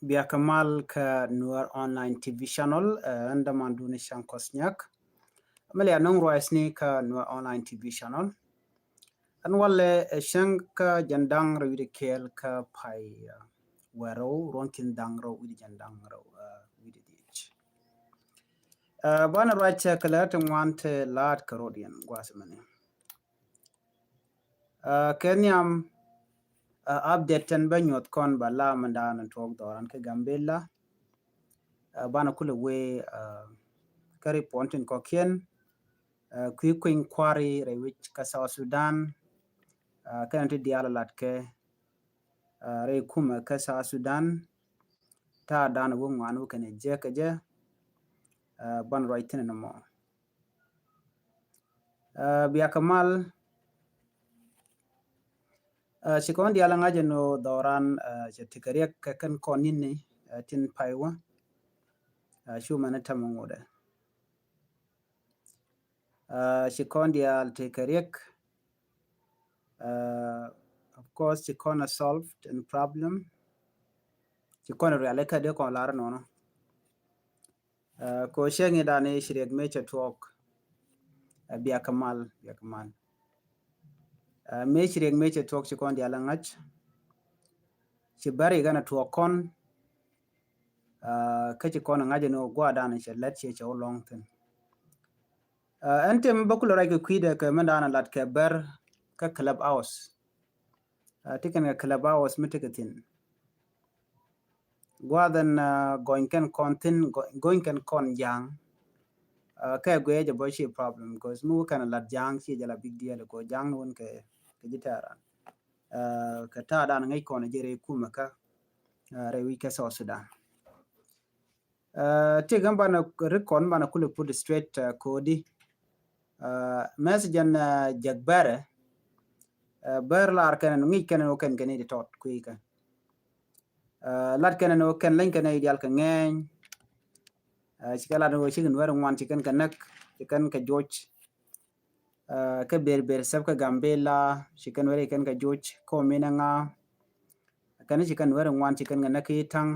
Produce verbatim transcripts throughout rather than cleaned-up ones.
Biakä mal kä Nuer Online T V Channel, ɛ, ɛn däman duni Cäŋ Kɔs Nyak. Mɛ lian nɔŋ ruac ni kä Nuer Online T V Channel. Ɛn walɛ, ɛ, cäŋ kä jɛn da̱ŋ rɛw wi̱cdɛ kɛɛl kä pay, ɛ, wɛrɛw ruɔ̱n ki̱n da̱ŋ rɛw wi̱cdɛ jɛn da̱ŋ rɛw, ɛ, wi̱cdɛ dhiec. Ɛ, banɛ ruac cɛ kɛ lɛ ti ŋuan ti laat kɛ rɔ̱diɛn gua̱a̱th mɛni. Ɛ, kɛ nhiam, ɛ, update tɛn bä nyuɔth kɔn ba la mɛn da̱a̱n tuɔɔk dhɔran kä Gambela. Ɛ, banɛ kulɛ wee, ɛ, kä ri puɔn tin kɔkiɛn, ɛ, kui̱ kui̱ny kua̱ri rɛy wi̱c kä South Sudan, ɛ, kɛn ti diaal lat kɛ, ɛ, rɛy kumɛ kä South Sudan, ta̱a̱ da̱a̱n wä ŋuan wä kɛn jɛ kɛ jɛ, ɛ, banɛ ruac thi̱n ni mɔ. Ɛ, biakä mal, ɛ, ci kɔn diaal ŋa̱c ɛn ɣöö dhɔran, ɛ, cɛ tekɛ riɛk kɛ kɛn kɔn ni̱ni, ɛ, tin pay wä, ɛ, cu mɛn tämɛ ŋotdɛ. Ɛ, ci kɔn diaal tekɛ riɛk, ɛ, of course, ci kɔn a solve ɛn problem. Ci kɔn a rialikä dee kɔn lar nɔnɔ. Ɛ, ko cɛ ŋi̱ dan i̱ ci riɛk mëë cɛ tuɔɔk. Ɛ, biakä mal, biakä mal. Ɛ, mëë ci riɛk mëë cɛ tuɔɔk ci kɔn diaal ɛ ŋa̱c. Ci bär i̱ gɛn a tuɔɔk kɔn. Ɛ, kä ci kɔn ɛ ŋa̱c ɛn ɣöö gua̱a̱r dan cɛ lät ciɛ cɛ wä lɔ̱ŋ thi̱n. Ɛ, ɛn tëë mi bä kulɛ ruac kɛ kui̱dɛ kɛ mɛn dan ɛ lat kɛ bär kä Clubhouse. Ɛ, ti kɛn kɛ Clubhouse mi ti kɛ thi̱n. Gua̱a̱th ɛn, ɛ, gɔny kɛn kɔn thi̱n, gɔ-, gɔny kɛn kɔn ja̱a̱ŋ. Ɛ, kɛ guiɛ jɛ bä ci problem, because mi wä kɛn lat ja̱a̱ŋ ci jɛ la big deal, ko ja̱a̱ŋ ni wun kɛ, kɛ ji̱ tɛɛran. Ɛ, kɛ ta̱a̱ dan ŋäc kɔn jɛ rɛy kumɛ kä, ɛ, rɛy wi̱c kä South Sudan. Ɛ, ti kɛn banɛ rik kɔn banɛ kulɛ put straight, ɛ, kodi. Ɛ, message ɛn, ɛ, jek bɛrɛ. Ɛ, bɛr lar kɛn ɛn ŋi̱c kɛn ɛn wä kɛn kɛn i̱ di tɔt kui̱ kɛ. Ɛ, lat kɛn ɛn wä kɛn leny kɛn i̱ dial kɛ ŋɛɛny. Ɛ, ci kɛ lat ɛn wä ci kɛn wɛr ŋuan ci kɛn kɛ näk ci kɛn kɛ joc. Ɛ, kɛ ber ber sɛp kɛ Gambela ci kɛn wɛr kɛn kɛ joc kɛ wä min ɛŋa. Kɛn ci kɛn wɛr ŋuan ci kɛn kɛ näk i̱ ta̱ŋ.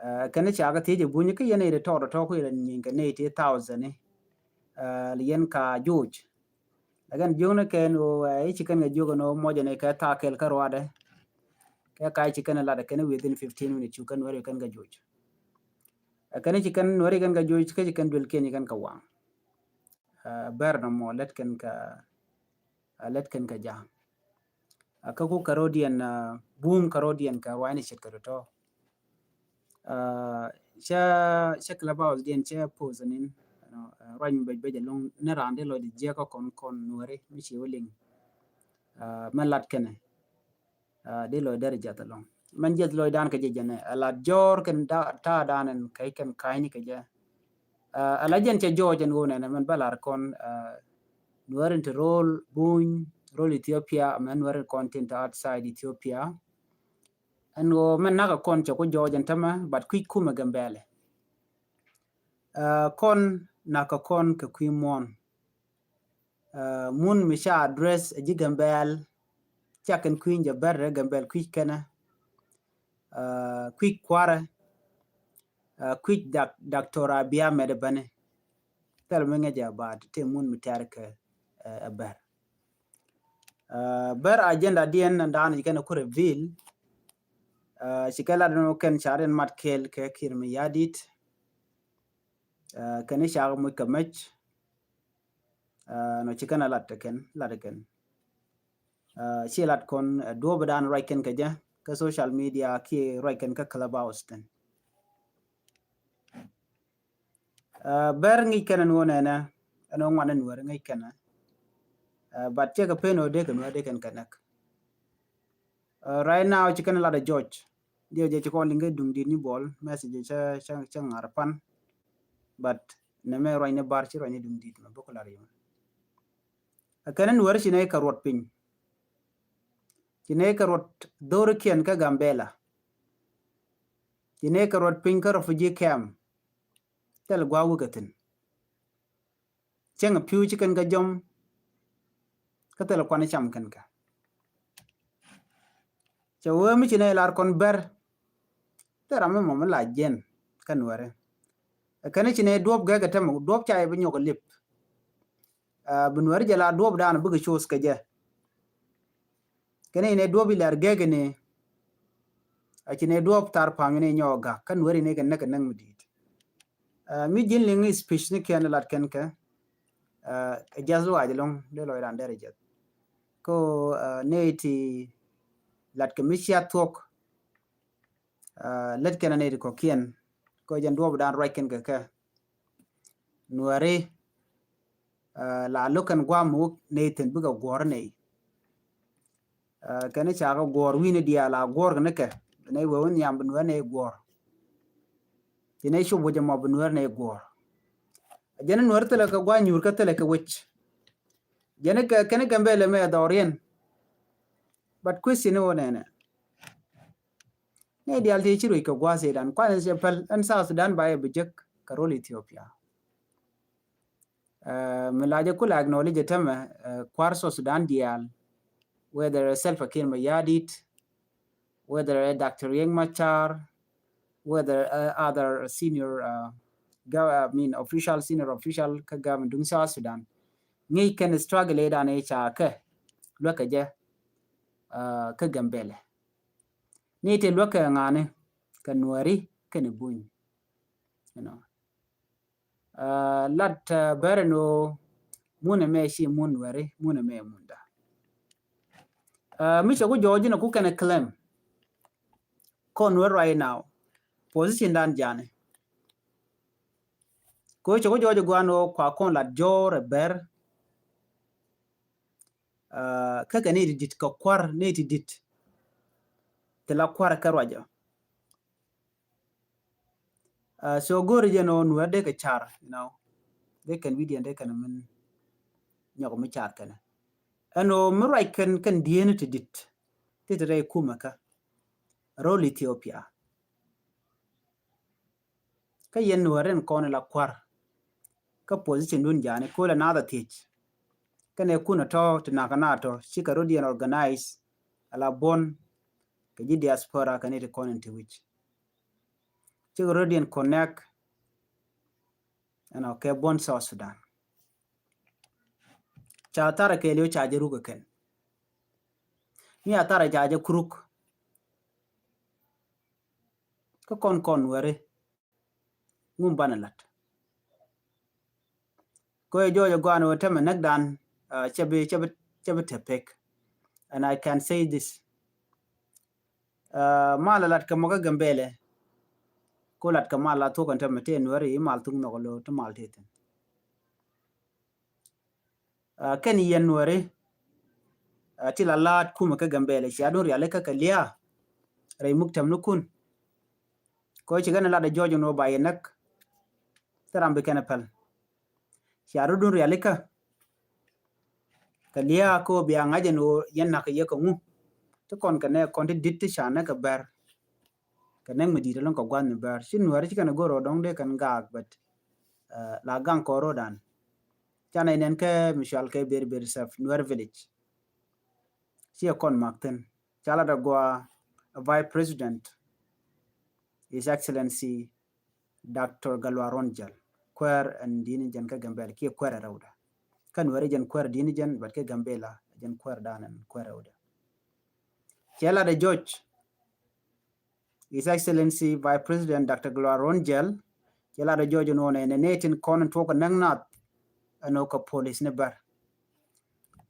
Ɛ, kɛn ca kɛ thiec ɛ buny kä yɛn i̱ di tɔt tɔt ku yɛn nyin kɛ nɛy ti thousand ni. Ɛ, li yɛn ka joc. Lakin jiökni kɛn ɣöö, ɛ, i̱ ci kɛn kɛ jiök ɛn ɣöö mɔc ɛn i̱ kɛ thaak kɛl kä ruaadɛ. Kɛ ka i̱ ci kɛn ɛ lat ɛ kɛn within fifteen minutes cu kɛn nuɛri kɛn kɛ joc. Ɛ, kɛn i̱ ci kɛn nuɛri kɛn kɛ joc kä ci kɛn duel kiɛn ci kɛn kɛ waŋ. Ɛ, bɛr nɔmɔ lät kɛn kɛ, ɛ, lät kɛn kɛ ja̱a̱ŋ. Ɛ, kä ku kärɔ̱diɛn, ɛ, bum kärɔ̱diɛn kɛ ruaacni ce̱tkɛ tɔ̱tɔ̱. Ɛ, cä, cä Clubhouse diɛn cä post nin, you know, ɛ, ruac mi bɛc bɛc ɛlɔ̱ŋ ni raan di lɔcdɛ jiɛk kä kɔn kɔn nuɛri mi ci wä liŋ. Ɛ, mɛn lat kɛnɛ. Ɛ, di lɔc deri jiath ɛlɔ̱ŋ. Mɛn jiath lɔcdan kɛ jɛ jɛnɛ. Ɛ, lat jɔɔr kɛn da-, ta̱a̱ danɛn kɛ kɛn ka̱nyni kɛ jɛ. Ɛ, ɛ la jɛn cɛ jɔɔc ɛn ɣöö nɛnɛ mɛn bä lar kɔn, ɛ, nuɛri ti ro̱l buny, ro̱l Ethiopia, mɛn nuɛri kɔn tin te outside Ethiopia. Ɛn ɣöö mɛn nakä kɔn cɛ ku jɔɔc ɛn tämɛ, but kui̱c kumɛ Gambɛlɛ. Ɛ, kɔn nakä kɔn kɛ kui̱ muɔ̱ɔ̱n. Ɛ, mun mi ca address ɛ ji̱ Gambɛl, ca kɛn kui̱ny jɛ bɛr rɛ Gambɛl kui̱c kɛnɛ. Ɛ, kui̱c kuarɛ, ɛ, kui̱c dak-, Doctor Abiy Ahmed bäni. Thil mi ŋäcɛ ba ti te mun mi tɛr kɛ, ɛ, ɛ bɛr. Ɛ, bɛr agenda diɛn ni da̱a̱n ci kɛn ku reveal. Ɛ, ci kɛ lat ni kɛn ca rin mat kɛɛl kɛ Kiir Mayardit. Ɛ, kɛn i̱ ca muc kɛ mec. Ɛ, nɔ ci kɛn a lat kɛn, lat kɛn. Ɛ, ci lat kɔn, ɛ, duɔ̱ɔ̱p dan ruac kɛn kɛ jɛ kä social media kiɛ ruac kɛn kä Clubhouse thin. Ɛ, bɛr ŋi̱c kɛn ɛn ɣöö nɛnɛ ɛn ɣöö ŋuan ɛn wär ŋi̱c kɛn. Ɛ, but cɛ kɛ pen ɣöö dee kɛ nuäär dee kɛn kɛ näk. Ɛ, right now ci kɛn lat ɛ jɔc. Diɛ jɛ ci kɔn liŋ kɛ duŋ di̱t ni bɔl message cä, cä, cä ŋa̱r pan. But nɛmɛ ruacni bar ci ruacni duŋ di̱t mɛ bä ku lar yom. Ɛ, kɛn ɛn wär ci nɛ kɛ ruɔt piny. Ci nɛ kɛ ruɔt dhorikiɛn kä Gambela. Ci nɛ kɛ ruɔt piny kä refugee camp. Thil gua̱a̱ wikɛ thi̱n. Cäŋ pi̱w ci kɛn kɛ jɔm. Kä thil kuan cam kɛn kɛ. Cɛ wee mi ci nɛ lar kɔn bɛr. Thil ram mi mɔ mi la jiɛn kä Nuɛri. Kɛn ci nɛ duɔp gɛkɛ tämɛ, duɔp ca yɛ bi nyɔk lip. Bi Nuɛri jɛ la duɔp dan bikɛ cos kɛ jɛ. Kɛn inɛ duɔp ilɛr gɛkɛ ni. A ci nɛ duɔp thar pam inɛ nyɔk gak kä Nuɛri inɛ kɛ näk kɛ näk mi di̱i̱t. Mi ji̱n liŋ speech ni kɛn lat kɛn kɛ. Ɛ jiath luac ɛlɔ̱ŋ dee lɔcdan derɛ jiath. Ko nɛ ti lat kɛ mi cia thuɔk. Lät kɛn a nɛy ti kɔ̱kiɛn kɛ jɛn duɔɔp dan ruac kɛn kɛ kɛ. Nuɛri la lo̱k kɛn guam wuk nɛy thi̱n bikɛ guɔ̱ɔ̱r nɛy. Kɛn ca kɛ guɔ̱ɔ̱r wi̱ni diaal a guɔ̱ɔ̱r kɛn kɛ nɛy wee wä nhiam bi Nuɛr nɛy guɔ̱ɔ̱r. Ti nɛy cop wä jɛ mɔ bi Nuɛr nɛy guɔ̱ɔ̱r. Jɛn Nuɛr thilɛ kɛ gua̱a̱ nyuur kä thilɛ kɛ wec. Jɛn kɛ kɛn Gambɛlɛ mɛ dhɔriɛn. But question ni wä nɛnɛ. Nɛ dial ti ci ruec kɛ gua̱a̱th idan kuan cɛ päl ɛn South Sudan ba yɛ bi jek kɛ rol Ethiopia. Mi la jɛ kula acknowledge tämɛ kuar South Sudan dial, whether Salva Kiir Mayardit, whether Doctor Riek Machar, whether other senior, I mean official, senior official kä government duŋ South Sudan. Ŋi̱i̱c kɛn struggle idan i̱ ca kɛ luäkɛ jɛ kä Gambɛlɛ. Ni ti luäkɛ ŋa̱ni kɛ Nuɛri kɛn i̱ Buny. You know. Lat bɛrɛ ni ɣöö mun ɛmɛ ci mun Nuɛri, mun ɛmɛ munda. Mi cɛ ku jɔɔc ni ku kɛn ɛ claim kɔn Nuɛri right now position dan jani. Ko cɛ ku jɔɔc guan ɣöö kua kɔn lat jɔɔr ɛ bɛr. Kä kɛ ni ti dit kɛ kuar ni ti dit. Ti la kuar kɛ ruacɔ. So go̱ri jɛ nɔ Nuɛr dee kɛ car, you know, dee kɛn widiɛn dee kɛn min nyɔk mi car kɛnɛ. Ɛn ɔ mi ruac kɛn kɛn dieni ti dit ti ti rɛy kumɛ kä rol Ethiopia. Kä yɛn Nuɛr in kɔn ila kuar kä position dun jani kol ɛ nath a thiec. Kɛn ɛ kun ɛ tɔ ti nak ɛ na tɔ cikɛ rodiɛn organize ala buɔn kɛ ji̱ diaspora kɛ ni ti kɔn in ti wic. Cikɛ rodiɛn connect ɛn ɔ kɛ buɔn South Sudan. Ca tharɛ kɛɛliw ca jɛ ruk ɛ kɛn. Mi a tharɛ ca jɛ kuruk. Kä kɔn kɔn Nuɛri ŋum banɛ lat. Ko jɔɔc ɛ gɔan wä tämɛ näk dan cɛ bi cɛ bi cɛ bi te pek. And I can say this. Mal lat kɛ mɔ kä Gambɛlɛ. Ko lat kɛ mal la thok ɛn tämɛ te Nuɛri i̱ mal thuk nhɔk lo ti mal te thin. Kɛn yɛn Nuɛri ti la laat kumɛ kä Gambɛlɛ cia dun riali kä kɛ liaa rɛy muk tɛm ni kun. Kɔ ci kɛn lat ɛ jɔɔc ni wä ba yɛ näk. Thil ram bi kɛn ɛ päl. Cia rɔ dun riali kä kɛ liaa kä wä bia ŋa̱c ɛn wä yɛn nak yɛ kɛ ŋu. Ti kɔn kɛ nɛ kɔn ti dit ti ca näk kɛ bɛr. Kɛ näk mi di̱i̱t ɛlɔ̱ŋ kɛ gua̱th mi bär ci Nuɛr ci kɛn a go̱r ɔ dɔ̱ŋ dee kɛn gaak bɛt. La gaŋ kɔɔr ro̱dan. Canɛ nɛn kɛ mi cual kɛ Beri Beri Sɛf Nuɛr village. Ci ɛ kɔn mak thi̱n ca lat a gua a Vice President, His Excellency Doctor Galuaron Jal. Kuɛɛr ɛn di̱i̱ni jɛn kä Gambɛl kiɛ kuɛɛr ɛ rɛwda. Kä Nuɛri jɛn kuɛɛr di̱i̱ni jɛn bɛt kä Gambɛla jɛn kuɛɛr dan ɛn kuɛɛr rɛwda. Cɛ lat a jɔc His Excellency Vice President Doctor Galuaron Jal, cɛ lat a jɔc ɛn ɣän ɛn ɛ nɛy tin kɔn in tuɔk kɛ näk nath ɛn ɣän kɛ police ni bär.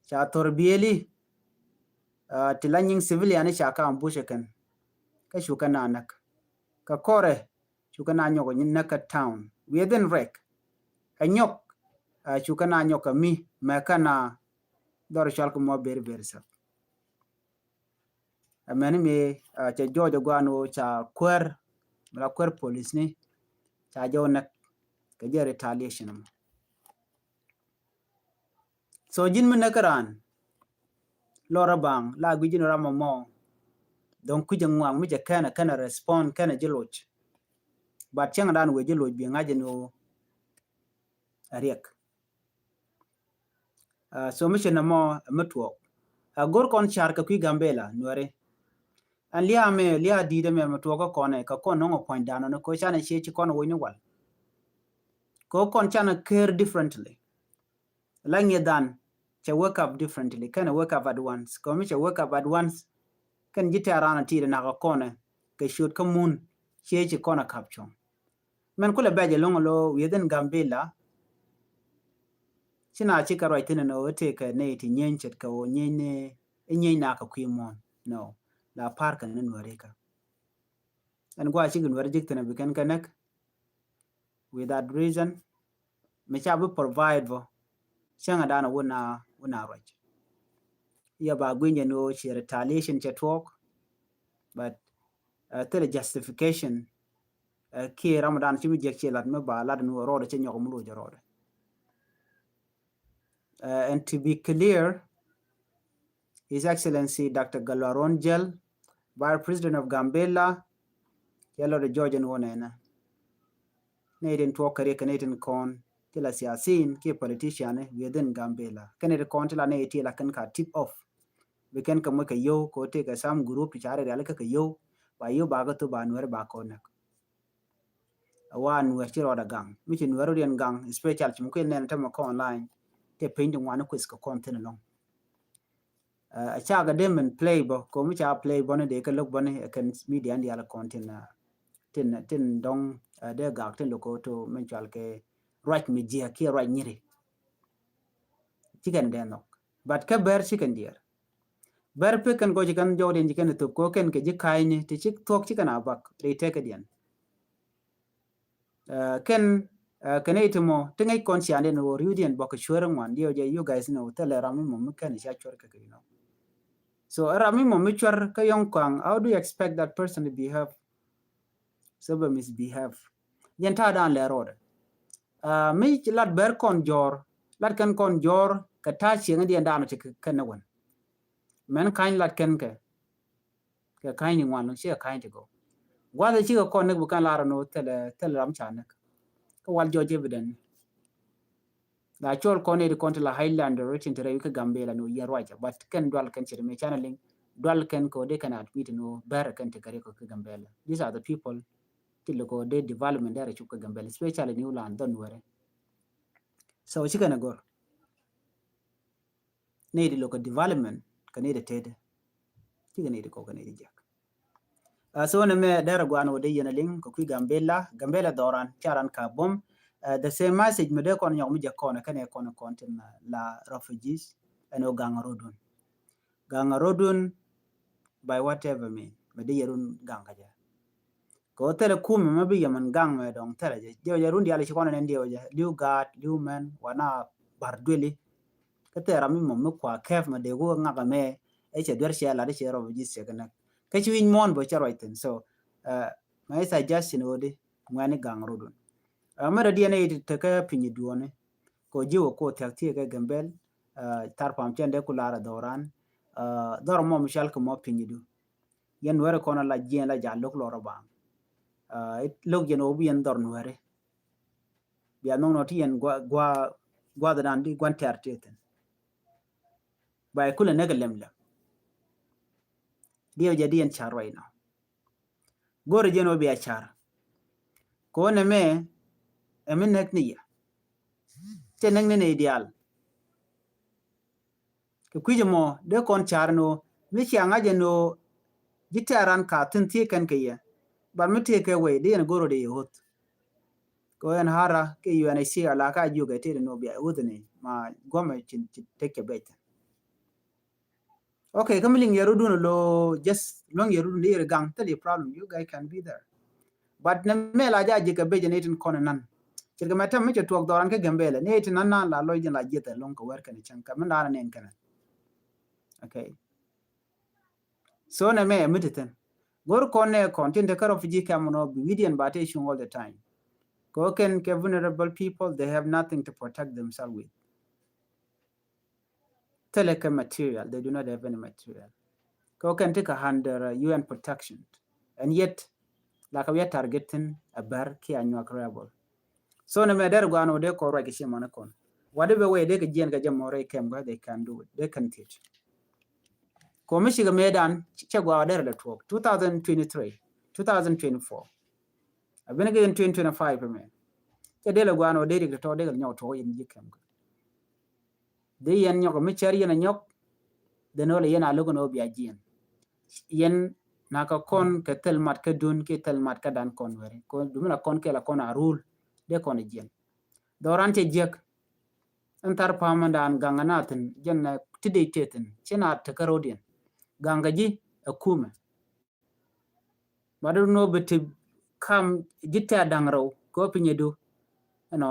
Ca thor bieli ti la nyiŋ civilian ca ka ambush kɛn. Kä cukɛ na näk kɛ kɔrɛ cukɛ na nyɔk näk kä town within rek. Ɛ nyɔk cukɛ na nyɔk kɛ mi mɛ kä na dhɔr cual kɛ mɔ Beri Beri Sɛf. Ɛmɛn mi cɛ jɔɔc ɛ guan wä ca kuɛr mi la kuɛr police ni ca jɛ wä näk kɛ jɛ retaliation mɔ. So ji̱n mi näk kä raan lɔr ɛ baŋ la gui̱c ji̱n ram mɔ mɔ. Dɔ̱ŋ kui̱c ɛ ŋuaŋ mi cɛ kɛn ɛ kɛn ɛ respond kɛn ɛ ji̱ loc. But cäŋ dan wee ji̱ loc bi ŋa̱c ɛn wä ɛ riɛk. So mi ci nɔmɔ mi tuɔɔk a go̱r kɔn car kɛ kui̱ Gambɛla Nuɛri. Ɛn lia̱a̱ mɛ, lia̱a̱ di̱i̱t ɛmɛ mɛ tuɔɔk kä kɔn ɛ, kä kɔn nɔŋ ɛ puɔ̱ny da̱a̱n nɔ ni kɔ canɛ ciɛ ci kɔn ɛ woc ni wal. Kɔ kɔn canɛ care differently. La ŋi̱eth dan cɛ wake up differently. Kɛn ɛ wake up at once. Kɛ mi cɛ wake up at once, kɛn ji̱ tɛ̈r raan a ti̱i̱t ɛ nak ɛ kɔn ɛ kɛ ciöt kä mun, ciɛ ci kɔn ɛ kap cuɔ̱ŋ. Mɛn kulɛ bɛ̈c ɛlɔ̱ŋ ɛlɔ within Gambela. Ci na ci kɛ ruac thi̱n ɛn ɣöö tëëkɛ nɛy ti nyieny ce̱tkɛ ɣöö nyieny ni, i̱ nyieny na kɛ kui̱ muɔ̱ɔ̱n. No. La pa̱a̱r kɛn ni Nuääri kä. Ɛn gua̱a̱ cikɛ Nuääri ji̱k thi̱n ɛ bi kɛn kɛ näk. Without reason, mi ca bi provide bä, cäŋɛ danɔ wun a, wun a ruac. Yɛ ba guinyɛ ni ɣöö ci retaliation cɛ tuɔɔk, but, uh, thilɛ justification, uh, kiɛ ram dan ci mi jiɛk ci lat mi ba lat ni ɣöö rɔɔdɛ cɛ nyɔk mi loc rɔɔdɛ. Uh, and to be clear, His Excellency Doctor Gatluak Ruɔ̱n Jiɛl, Vice President of Gambela, cɛ lɔt George ɛn wä nɛnɛ. Nɛy tin tuɔɔk kɛ riɛk kɛ nɛy tin kɔn ti la siasin kiɛ politician within Gambela. Kɛn nɛy tin kɔn ti la nɛy ti la kɛn ka tip off. Bi kɛn kɛ moc kɛ yio̱w kɛ wä tëëkɛ some group ti ca riɛk riali kä kɛ yio̱w. Ba yio̱w ba kä thop ba Nuääri ba kɔn näk. A wa Nuäär ci rɔɔdɛ gaŋ. Mi ci Nuäär riɛn gaŋ, especially ci mi kuil nɛn tämɛ kɔn online. Tɛ piny ti ŋuan kueth kɛ kɔn thi̱n ɛlɔ̱ŋ. Uh, a ca kɛ dee min play bä, kɛ mi ca play bä ni dee kɛ lo̱k bä ni, uh, kɛn media in diaal kɔn tin, uh, tin, tin dɔŋ, uh, dee gak tin lo̱k kɛ to min cual kɛ ruac mi jiɛ kiɛ ruac nyiri. Ci kɛn dee nhɔk. But kɛ bɛr ci kɛn diɛɛr. Bɛr pek kɛn gɔc kɛn jɔwdiɛn ci kɛn thop kɛ kɛn kɛ ji̱ ka̱a̱cni ti ci thuɔ̱k ci kɛn a bak ri tɛkɛ diɛn. Uh, kɛn, uh, kɛn iti mɔ ti ŋäc kɔn ciandiɛn wä riwdiɛn bak kɛ cuäär ŋuan diɛw jɛ you guys know thilɛ ram mi mɔ mi kɛn ca cuäär kɛ kɛ, you know. So ram mi mɔ mi cuäär kä yɔ̱ŋ kɔaŋ, how do you expect that person to behave? So bɛ misbehave. Jɛn ta̱a̱ dan lɛ rɔɔdɛ. Uh, mi lat bɛr kɔn jɔr, lat kɛn kɔn jɔr kɛ ta̱a̱ cieŋ diɛn dan ti kɛ kɛn ni wän. Mɛn ka̱ny lat kɛn kɛ. Kɛ ka̱ny ni ŋuan lo̱ŋ cikɛ ka̱ny ti gɔw. Gua̱th cikɛ kɔn näk bi kɛn lar ni wä thilɛ, thilɛ ram ca näk. Kä wal jɔc evident. La cɔl kɔn iti kɔn ti la Highlander ritin ti rɛy wi̱c kä Gambela ni wä yɛn ruacɛ. But kɛn dual kɛn ciri mi canɛ liŋ. Dual kɛn kɛ wä dee kɛn admit ni wä bɛr kɛn ti kɛ ri kɔ kä Gambela. These are the people ti lo̱k kɛ wä dee development dee rɛ cuk kä Gambela. Especially New Land, dhɔn wɛrɛ. So cikɛ nɛ gɔr. Nɛy ti lo̱k kɛ development kɛ nɛy ti tetdɛ. Cikɛ nɛy ti kɔk kɛ nɛy ti jiäk. Uh, so nɛ mɛ dɛr guan wä dee yɛn a liŋ kɛ kui̱ Gambela, Gambela dhɔran caran ka bom. Uh, the same message mi dee kɔn nyɔk mi jɛ kɔn kɛn ɛ kɔn kɔn tin, uh, la refugees ɛn ɔ gaŋ rɔdun. Gaŋ rɔdun by whatever mean mi dee yɛ run gaŋ ka jɛ. Kɛ wä thilɛ kumɛ mɛ bi yɛmɛn gaŋ mɛ dɔŋ thilɛ jɛ. Diɛw jɛ run diali ci kɔn nɛn diɛw jɛ. Liw gaat, liw mɛn, wana bar dueli. Kä thilɛ ram mi mɔ mi kua kɛp mɛ dee wä ŋak mɛ. Ɛ cɛ duer cɛ lat cɛ rɔb ji̱ cɛ kɛ näk. Kä ci wi̱ny muɔ̱ɔ̱n bä cɛ ruac thi̱n. So, uh, my suggestion wä di ŋuɛni gaŋ rɔdun. Uh, mɛ dee diɛn ɛ iti tekä piny duɔni. Kɛ wä ji̱ wä ko thiak thiek kɛ Gambel. Uh, thar pam cɛn dee ku lar a dhɔran. Uh, dhɔr mɔ mi cal kɛ mɔ piny du. Yɛn Nuɛri kɔn a la jiɛn la ja lo̱k lɔr a baŋ. Uh, lo̱k jɛn wä bi yɛn dhɔr Nuɛri. Bia nhɔŋ nɔ ti yɛn gua, gua, guath dan di guan tɛr ti thin. Ba kulɛ näk lɛm lɛm. Diɛw jɛ di yɛn car right now. Go̱rɛ jɛn wä bia car. Kɔn ɛmɛ ɛmɛ näk ni yɛ. Cɛ näk ni ni diaal. Kɛ kui̱c ɛmɔ dee kɔn car ni wä mi cia ŋa̱c ɛn wä ji̱ tɛɛr ran ka thi̱n thiee kɛn kɛ yɛ. But mi tëë kɛ wee dee yɛn go̱r wä dee yɛ ɣöth. Kɛ wee ɛn hara kɛ U N H C R la ka jiök ɛ tëë dee ni wä bia ɣöth ni ma guɔmɛ ci tek cɛ bɛc thi̱n. Okay, kä mi liŋ yɛ rudun lo, just luäŋ yɛ rudun dee yɛ ri gaŋ thil yɛ problem, you guys can be there. But ni mɛ la ja ji̱ kɛ bɛc ni tin kɔn nan. Cirkɛ mɛ tɛm mi cɛ tuɔk dhɔran kä Gambela ni tin nan nan la lɔc jin la ji̱ thɛ luŋ kɛ wɛr kɛn cɛŋ kɛ mi nan nɛn kɛn. Okay. So nɛ mɛ mi ti thin. Go̱r kɔn nɛ kɔn tin te kä refugee camp nɔ bi widiɛn ba te cuŋ all the time. Kɛ wä kɛn kɛ vulnerable people, they have nothing to protect themselves with. Thilɛ kɛ material, they do not have any material. Kɛ wä kɛn ti kɛ under, uh, U N protection. And yet la kɛ wi̱i̱ target thin a bär kiɛ a nyuak rebel. So ni mɛ der guan wä dee kɔ ruac kɛ ciɛ mani kɔn. Whatever way dee kɛ jiɛn kɛ jɛ mɔ rɛy kɛm gua, they can do it. They can teach. Kɔ mi cikɛ mëë dan cɛ gɔaa dɛr lɛ tuɔɔk two thousand twenty-three, two thousand twenty-four. A ben kɛ in twenty twenty-five mɛ. Cɛ dee lɛ gɔaa nɔ dee rik tɔ dee kɛ nyɔk tuɔɔk yɛn ji̱ kɛm kɛ. Dee yɛn nyɔk mi cɛr yɛn a nyɔk. Dee nɔ lɛ yɛn a lo̱k nɔ bia jiɛn. Yɛn na kɛ kɔn kɛ thil mat kɛ dun ki thil mat kɛ dan kɔn wɛri. Kɔn dumi la kɔn kɛ la kɔn a rul. Dee kɔn a jiɛn. Dhɔran cɛ jiɛk. Ɛn thar pa̱a̱m ɛn daan gaŋ ɛn a thi̱n jɛn ɛ ti dee tëë thi̱n ci na tekä ro̱diɛn. Gaŋ kɛ ji̱ ɛ kumɛ. Ba dee nɔ bi ti kam ji̱ tɛ̈ da̱ŋ rɛw kɛ ɣöö pinyɛ du. Ɛnɔ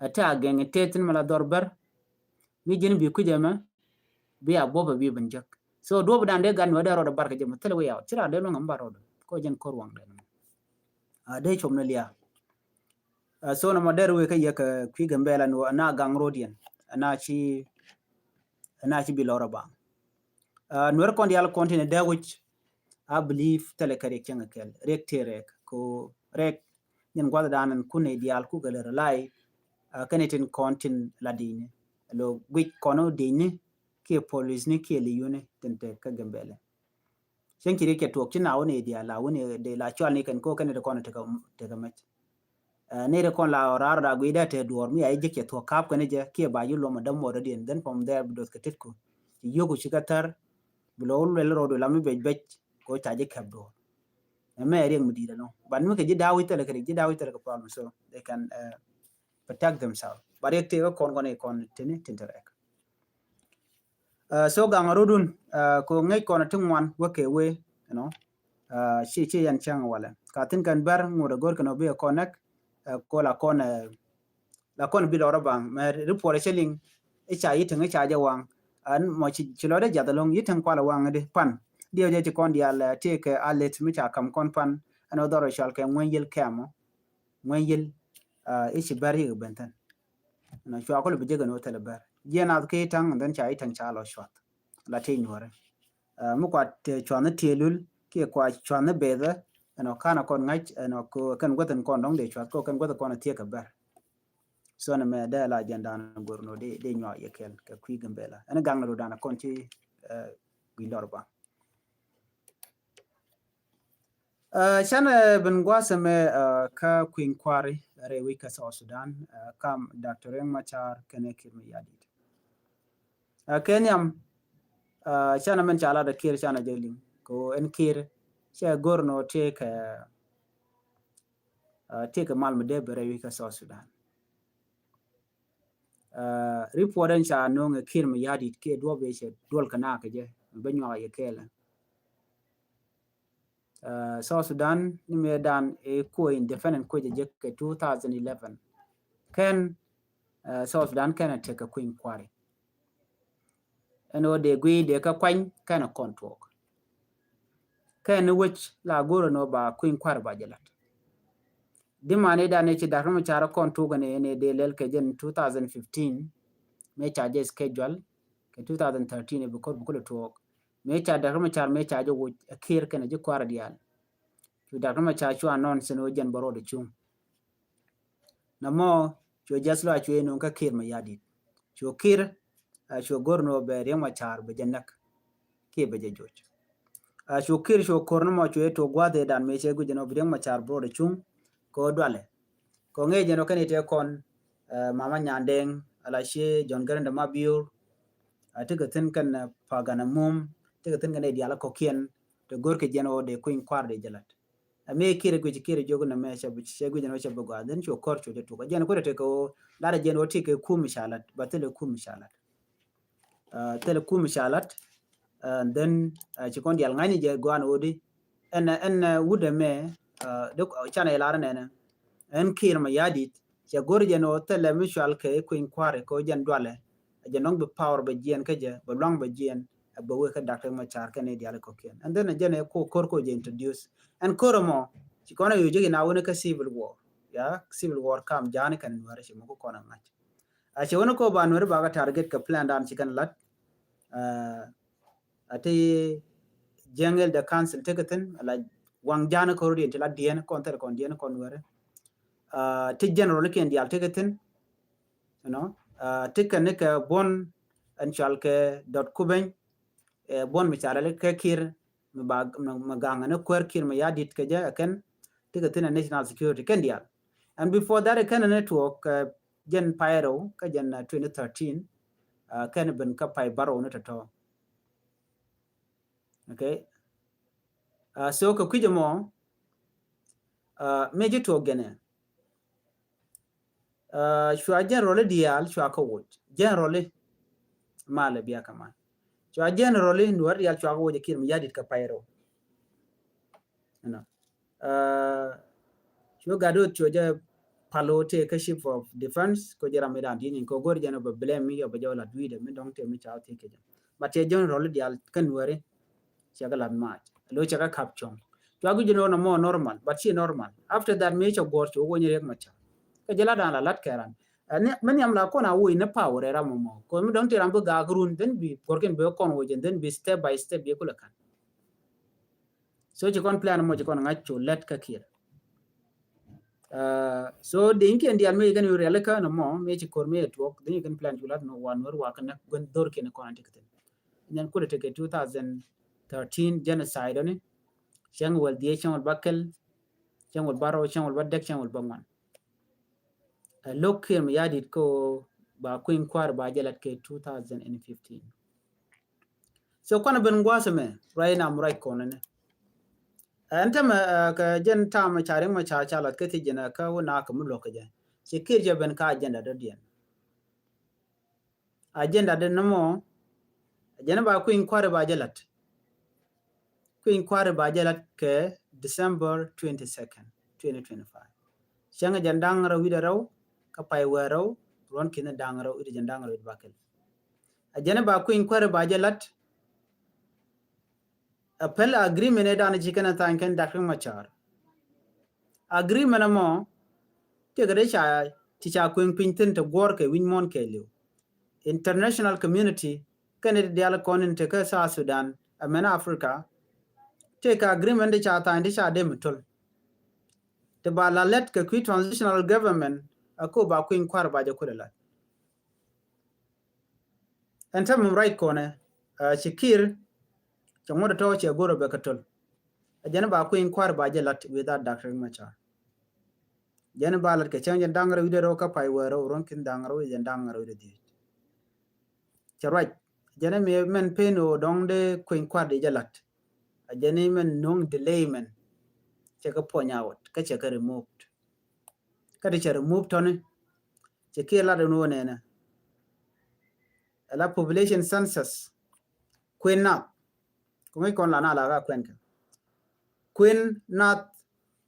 ɛ tɛ̈ a gɛŋ tëë thi̱n mɛ la dhɔr bär. Mi ji̱n bi kui̱c ɛmɛ bi a buɔ̱p ɛ bi ben jek. So duɔ̱p dan dee gat nuɛ dee rɔɔdɛ bar kɛ jɛ mɛ thilɛ wi̱i̱ yaw ci ra dee luäŋ ɛm bar rɔɔdɛ kɔ jɛn kor waŋ dee nɔ. A dee com ni lia̱a̱. So nɔmɔ dɛr wee kä yɛ kɛ kui̱ Gambɛla ni wä na gaŋ ro̱diɛn na ci na ci bi lɔr a baŋ. Nuɛr kɔn dial kɔn tin dee wic. I believe thilɛ kɛ riɛk cäŋ kɛl riɛk tëë rɛk ko rɛk. Nyin guath dan kun ni dial ku kɛ lɛ rely. Kɛn itin kɔn tin la dini lo guic kɔn dini kiɛ police ni kiɛ li yuni tin te kä Gambɛla. Cieŋ ci riɛk cɛ tuɔɔk ci na wuni diaal la wuni de la cual ni kɛn ko kɛn de kɔn tekɛ tekɛ mɛc. Ni de kɔn la rar da gui da te duɔr mi a jiɛk cɛ tuɔɔk kap kɛn jɛ kiɛ ba ju luɔm a däm mɔt a diɛn then from there bi doth kɛ tet ku ci yoku ci kɛ thar. Bi lɔ wul lɛl rɔɔdu la mi bec bec ko ca ji̱ kɛp duɔr. Mɛ riɛk mi di̱i̱t ɛnɔ ban mi kɛ ji̱ dawi thilɛ kɛ riɛk ji̱ dawi thilɛ kɛ problem so they can protect themselves. Ba riɛk tëë kɛ kɔn kɔn i̱ kɔn tini tin te rɛk. So gaŋ a rudun ko ŋäc kɔn ti ŋuan wä kɛ wee, you know. Ci ci yɛn cäŋ walɛ ka thin kɛn bär ŋut a gör kɛn ɔ bi a kɔn nɛk. Ko la kɔn la kɔn bi lɔr a baŋ mɛ report cɛ liŋ. I̱ ca yi tiŋ i̱ ca jɛ waŋ an mɔ ci lɔr dee jath alɔŋ yi tiŋ kual a waŋ di pan diɛ jɛ ci kɔn dial tëë kɛ a let mi ca kam kɔn pan. Ɛn ɔ dhɔr ɔ cual kɛ ŋuɛny yil kɛmɔ ŋuɛny yil. I̱ ci bär yik ben thin. Ɛnɔ cua kɔl bi jek ɛn wä thilɛ bär jiɛn ath ki taŋ and then ca i̱ taŋ ca lɔ cuath. La ti nyuɔri mi kua cuath ni tielul kiɛ kua cuath ni bethä. Ɛnɔ kanɛ kɔn ŋa̱c ɛnɔ kɛn guäth in kɔn dɔŋ dee cuath kɔ kɛn guäth in kɔn thiek kɛ bär. So ni mɛ dee la jiɛn dan gor nɔ dee nyuak yɛ kɛl kɛ kui̱ Gambɛla ɛn gaŋ ni ro dan kɔn ci gui̱ lɔr baŋ. Canɛ ben gua̱a̱th ɛmɛ kä kui̱ny kua̱ri rɛy wec kä South Sudan kam Doctor Riek Machar kɛnɛ Kiir Mayardit. Kɛ nhiam canɛ mɛn ca lat ɛ Kiir canɛ jɛ liŋ kɛ ɣöö ɛn Kiir cɛ go̱r nɔ tëëkɛ tëëkɛ mal mi dee ben rɛy wec kä South Sudan. Report ɛn ca no̱o̱ŋ ɛ Kiir Mayardit kiɛ duɔp yɛ cɛ duɔl kɛ naak kɛ jɛ mi bä nyuak yɛ kɛɛlɛ. South Sudan ni mëë dan ɛ kuɔ independent kuecɛ jɛ kɛ two thousand eleven. Kɛn South Sudan kɛn ɛ tekɛ kui̱ny kua̱ri. Ɛn ɣöö dee guiy dee kä kuany kɛn ɛ kɔn tuɔɔk. Kɛn ni wec la go̱rɛ ni ɣöö ba kui̱ny kua̱ri ba jɛ lat. Dimani dan ɛ ci Doctor Machar kɔn tuɔɔk ni ni dee lɛl kɛ jɛn two thousand fifteen. Mëë ca jɛ schedule kɛ two thousand thirteen ɛ bi ko̱r bi kulɛ tuɔɔk. Mëë ca Doctor Machar mëë ca jɛ woc ɛ Kiir kɛn ɛ ji̱ kua̱ri diaal. Cu Doctor Machar cu announce ni ɣöö jɛn bä road ɛ cuŋ. Nɔmɔ cuɛ jiath lɔ a cuɛ no̱o̱ŋ kä Kiir Mayardit. Cuɛ Kiir cuɛ go̱r ni ɣöö bɛ Riek Machar bɛ jɛ näk kiɛ bɛ jɛ joc. Cuɛ Kiir cuɛ ko̱r ni mɔ cuɛ tuɔɔk gua̱a̱th ëë dan mëë cɛ guic ɛn ɣöö bi Riek Machar bɛ road ɛ cuŋ kɛ ɣöö dualɛ. Kɛ ŋi̱i̱c jɛn ɔ kɛn i̱ tëë kɔn Mama Nyandeng ala cië John Garang de Mabior. Tekɛ thi̱n kɛn Pagana Mum tekɛ thi̱n kɛn i̱ diaal kɔ̱kiɛn. Te go̱rkɛ jɛn ɔ dee kui̱ny kua̱r dee jɛ lat. Ɛ mëë Kiir guic Kiir jiök nɛ mɛ cɛ guic nɛ mɛ cɛ bi gɔaa dhin cu kɔr cu jɛ tuk. Jɛn kui̱ te kɛ ɣöö lat jɛn ɔ tekɛ kum ca lat ba thilɛ kum ca lat. Thilɛ kum ca lat. And then ci kɔn diaal ŋa̱cni jɛ gɔaa ni ɣöö di ɛn ɛn wut ɛmɛ. Canɛ lar nɛnɛ ɛn Kiir Mayardit cɛ go̱r jɛn ɣöö thilɛ mi cual kɛ kui̱ny kua̱ri kɛ ɣöö jɛn dualɛ. Jɛn dɔ̱ŋ bi power bɛ jiɛn kä jɛ bɛ luaŋ bɛ jiɛn. Ɛ bɛ wek kä Doctor Machar kɛn i̱ diaal kɔ̱kiɛn and then jɛn ɛ ko ko̱r ko jɛ introduce. Ɛn ko̱r ɛmɔ ci kɔn ɛ yo̱ jek in a wen kä civil war. Ya civil war kam ja̱a̱ni kɛn nuɛrɛ ci mɔ kä kɔn ɛ ŋa̱c. A cɛ wä ni kɔ ba nuɛri ba kɛ target kɛ plan dan ci kɛn lat. A ti Jiɛŋ Elder Council tekɛ thi̱n ala waŋ ja̱a̱n kɔr diɛn ti la diɛn kɔn thɛr kɔn diɛn kɔn nuɛri. A ti general ni kiɛn diaal tekɛ thi̱n. You know, a ti kɛ ni kɛ buɔn ɛn cual kɛ dɔt kubeny. ɛ buɔ̱n mi ca rɛl kɛ Kiir mi ba mi gaŋ ni kuäär Kiir mi ya dit kɛ jɛ ɛ kɛn ti kɛ thin ɛ national security kɛn diaal. And before that ɛ kɛn ɛ network ɛ jɛn pay rɛw kä jɛn twenty thirteen ɛ kɛn ben kä pay barrow ni tɔtɔ. Okay. So kɛ kui̱c ɛmɔ mi ji̱ tuɔk gɛnɛ. Cua general diaal cua kä woc general malɛ bia kaman. Cua general Nuäär diaal cua kä woc ɛ Kiir mi ya dit kä pay rɛw. Cua gat wä cua jɛ palo tëë kä chief of defense ko jɛ ram mi dan di̱i̱n in ko go̱r jɛn ɔ bɛ blame mi ɔ bɛ jɛ wä lat wi̱i̱dɛ mi dɔ̱ŋ tëë mi ca wä thiec kɛ jɛ. But tëë general diaal kä Nuääri cɛ kɛ lat mac lo cɛ kɛ kap cuɔ̱ŋ. Cua guic jɛ nɔ mɔ normal but ci normal. After that mi cɛ guɔr cɛ wä wä nyɛ Riek Machar kɛ jɛ lat dan la lat kɛ ran. Mɛ nhiam la kɔn a wä in a power ɛ ram mɔ mɔ ko mi dɔ̱ŋ tëë ram bi gaak run then bi guɔr kɛn bi kɔn wä jɛn then bi step by step bi kulɛ kan. So ci kɔn plan mɔ ci kɔn ŋa̱c cu lɛt kä Kiir. So deny kiɛn diaal mëë kɛn yu rialikä nɔmɔ mëë ci ko̱r mëë tuɔk deny kɛn plan cu lat nɔ wan wär wakä näk guän dhor kiɛn kɔn an ti kä thin. Nyɛn kulɛ tekɛ two thousand thirteen genocide ɔni. Cäŋ wäl dhiec cäŋ wäl bäkɛl cäŋ wäl bärɔw cäŋ wäl bädäk cäŋ wäl bäŋuan. Ɛ lo̱k Kiir mi ya dit kä ba kui̱ny kua̱r ba jɛ lat kɛ two thousand and fifteen. So kɔn ben gua̱a̱th ɛmɛ ruac nam ruac kɔn ɛnɛ. Ɛn tämɛ kɛ jɛn tam ca Riek Machar ca lath kä thiec jɛn kä wä na kɛ mi luɔk kɛ jɛ ci Kiir jɛ ben kä agenda dɔ̱diɛn. Agenda dɛ nɔmɔ jɛn ba kui̱ny kua̱r ba jɛ lath. Kui̱ny kua̱r ba jɛ lath kɛ December twenty second, twenty twenty five. Cäŋ jɛn da̱ŋ rɛw wi̱cdɛ rɛw kä pay wä rɛw ruɔ̱n ki̱n da̱ŋ rɛw wi̱cdɛ jɛn da̱ŋ rɛw wi̱cdɛ bakɛl. A jɛn ba kui̱ny kuäärɛ ba jɛ lat. A päl agreement ɛ dan ci kɛn a tha̱a̱ny kɛn Doctor Machar. Agreement ɛmɔ tëëkɛ dee ca ti ca kueŋ piny thi̱n te guɔ̱ɔ̱r kɛ wi̱ny muɔ̱ɔ̱n kɛɛliw. International community kɛn ɛ ti diaal kɔn in te kä South Sudan ɛmɛn Africa. Tëëkɛ agreement ti ca tha̱a̱ny ti ca dee mi töl. Te ba la lɛt kɛ kui̱ transitional government a ko ba kui̱ny kua̱r ba jɛ kulɛ lat. Ɛn täämɛ right kɔnɛ ci Kiir cɛ ŋuɔ̱t tɔ̱ cɛ go̱r ɛ bɛ kä töl. A jɛn ba kui̱ny kua̱r ba jɛ lat without Doctor Riek Machar. Jɛn ba lat kɛ cäŋ jɛn da̱ŋ rɛw wi̱cdɛ rɛw kä pay wä rɛw ruɔ̱n ki̱n da̱ŋ rɛw wi̱cdɛ da̱ŋ rɛw wi̱cdɛ dhiec. Cɛ ruac jɛn mi mɛn pen ɣöö dɔ̱ŋ dee kui̱ny kua̱r di jɛ lat. A jɛn mɛn no̱o̱ŋ delay mɛn cɛ kɛ puɔ̱ny awɔt kä cɛ kɛ removed. Kä ti cɛ remove tɔ̱ni cɛ Kiir lat in wä nɛnɛ. Ala population census kuën nath. Kuŋi kɔn la na la ka kuɛn kɛ kuën nath.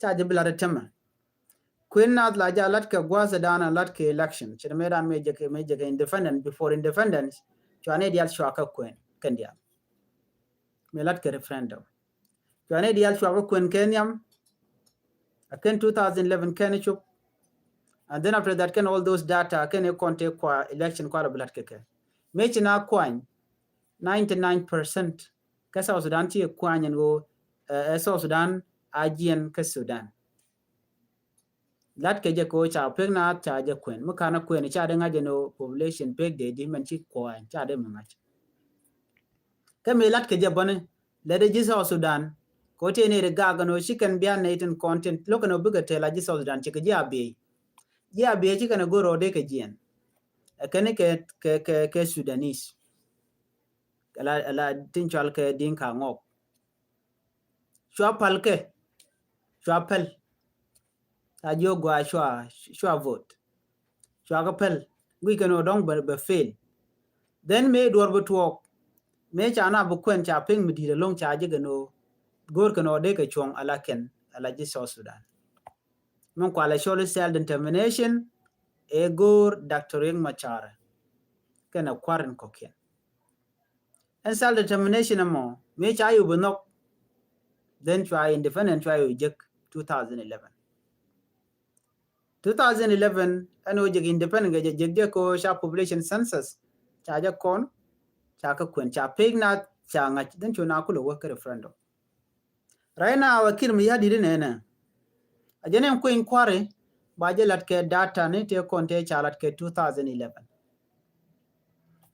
Ca jɛ bi lat tɛmɛ kuën nath la ja lat kɛ gua̱a̱th dan lat kɛ election cɛ mɛ dan mɛ jɛ kɛ mɛ jɛ kɛ independent before independence. Cua ni dial cua kɛ kuën kɛn dial mɛ lat kɛ referendum. Cua ni dial cua kɛ kuën kɛ nhiam. A kɛn two thousand eleven kɛn cop. And then after that kɛn all those data kɛn kɔn te kua election kua la bi lat kɛ kɛ mɛ ci na kuany ninety nine percent. Kä South Sudan ci kuany ɛn ɣöö ɛ South Sudan a jiɛn kä Sudan. Lat kɛ jɛ kɛ ɣöö ca pek na ca jɛ kuɛn mi kan a kuɛn ca de ŋa̱c ɛn ɣöö population pek de di mɛn ci kuany ca de mi ŋa̱c. Kä mi lat kɛ jɛ bäni lɛ de ji̱ South Sudan kɛ ɣöö tëë ni ri gak ɛn ɣöö ci kɛn bian nɛy tin kɔn tin lo̱k ɛn ɣöö bikɛ tɛl a ji̱ South Sudan ci kɛ ji̱ a biey. Ji̱ a biey ci kɛn a go̱r ɣöö de kɛ jiɛn. Ɛ kɛn kɛ kɛ kɛ Sudanese. Ala ala tin cual kɛ din ka ŋɔk. Cua pal kɛ cua pɛl. Ca jiök gua cua cua vote. Cua kɛ pɛl guic kɛn ɔ dɔ̱ŋ bɛ fail. Then mëë duɔr bi tuɔɔk mëë ca na bi kuɛn ca pek mi di̱i̱t ɛlɔ̱ŋ ca jɛ kɛn ɔ go̱o̱r kɛn ɔ dee kɛ cuɔ̱ŋ ala kɛn ala ji̱ South Sudan. Min kualɛ cɔl self determination ɛ go̱o̱r Doctor Riek Machar kɛn ɛ kua̱r in kɔ̱kiɛn. Ɛn self determination ɛmɔ mëë ca yo̱ bi nhɔk. Then cua independent cua yo̱ jek two thousand eleven. Two thousand eleven ɛn ɣöö jek independent kɛ jɛ jek jɛ kɛ ɣöö ca population census ca jɛ kɔn ca kɛ kuɛn ca pek na ca ŋa̱c then cu na kulɛ wä kɛ referendum. Right now a Kiir mi ya dit inɛnɛ. A jɛn in kui̱ny kua̱ri ba jɛ lat kɛ data ni tëë kɔn tëë ca lat kɛ two thousand eleven.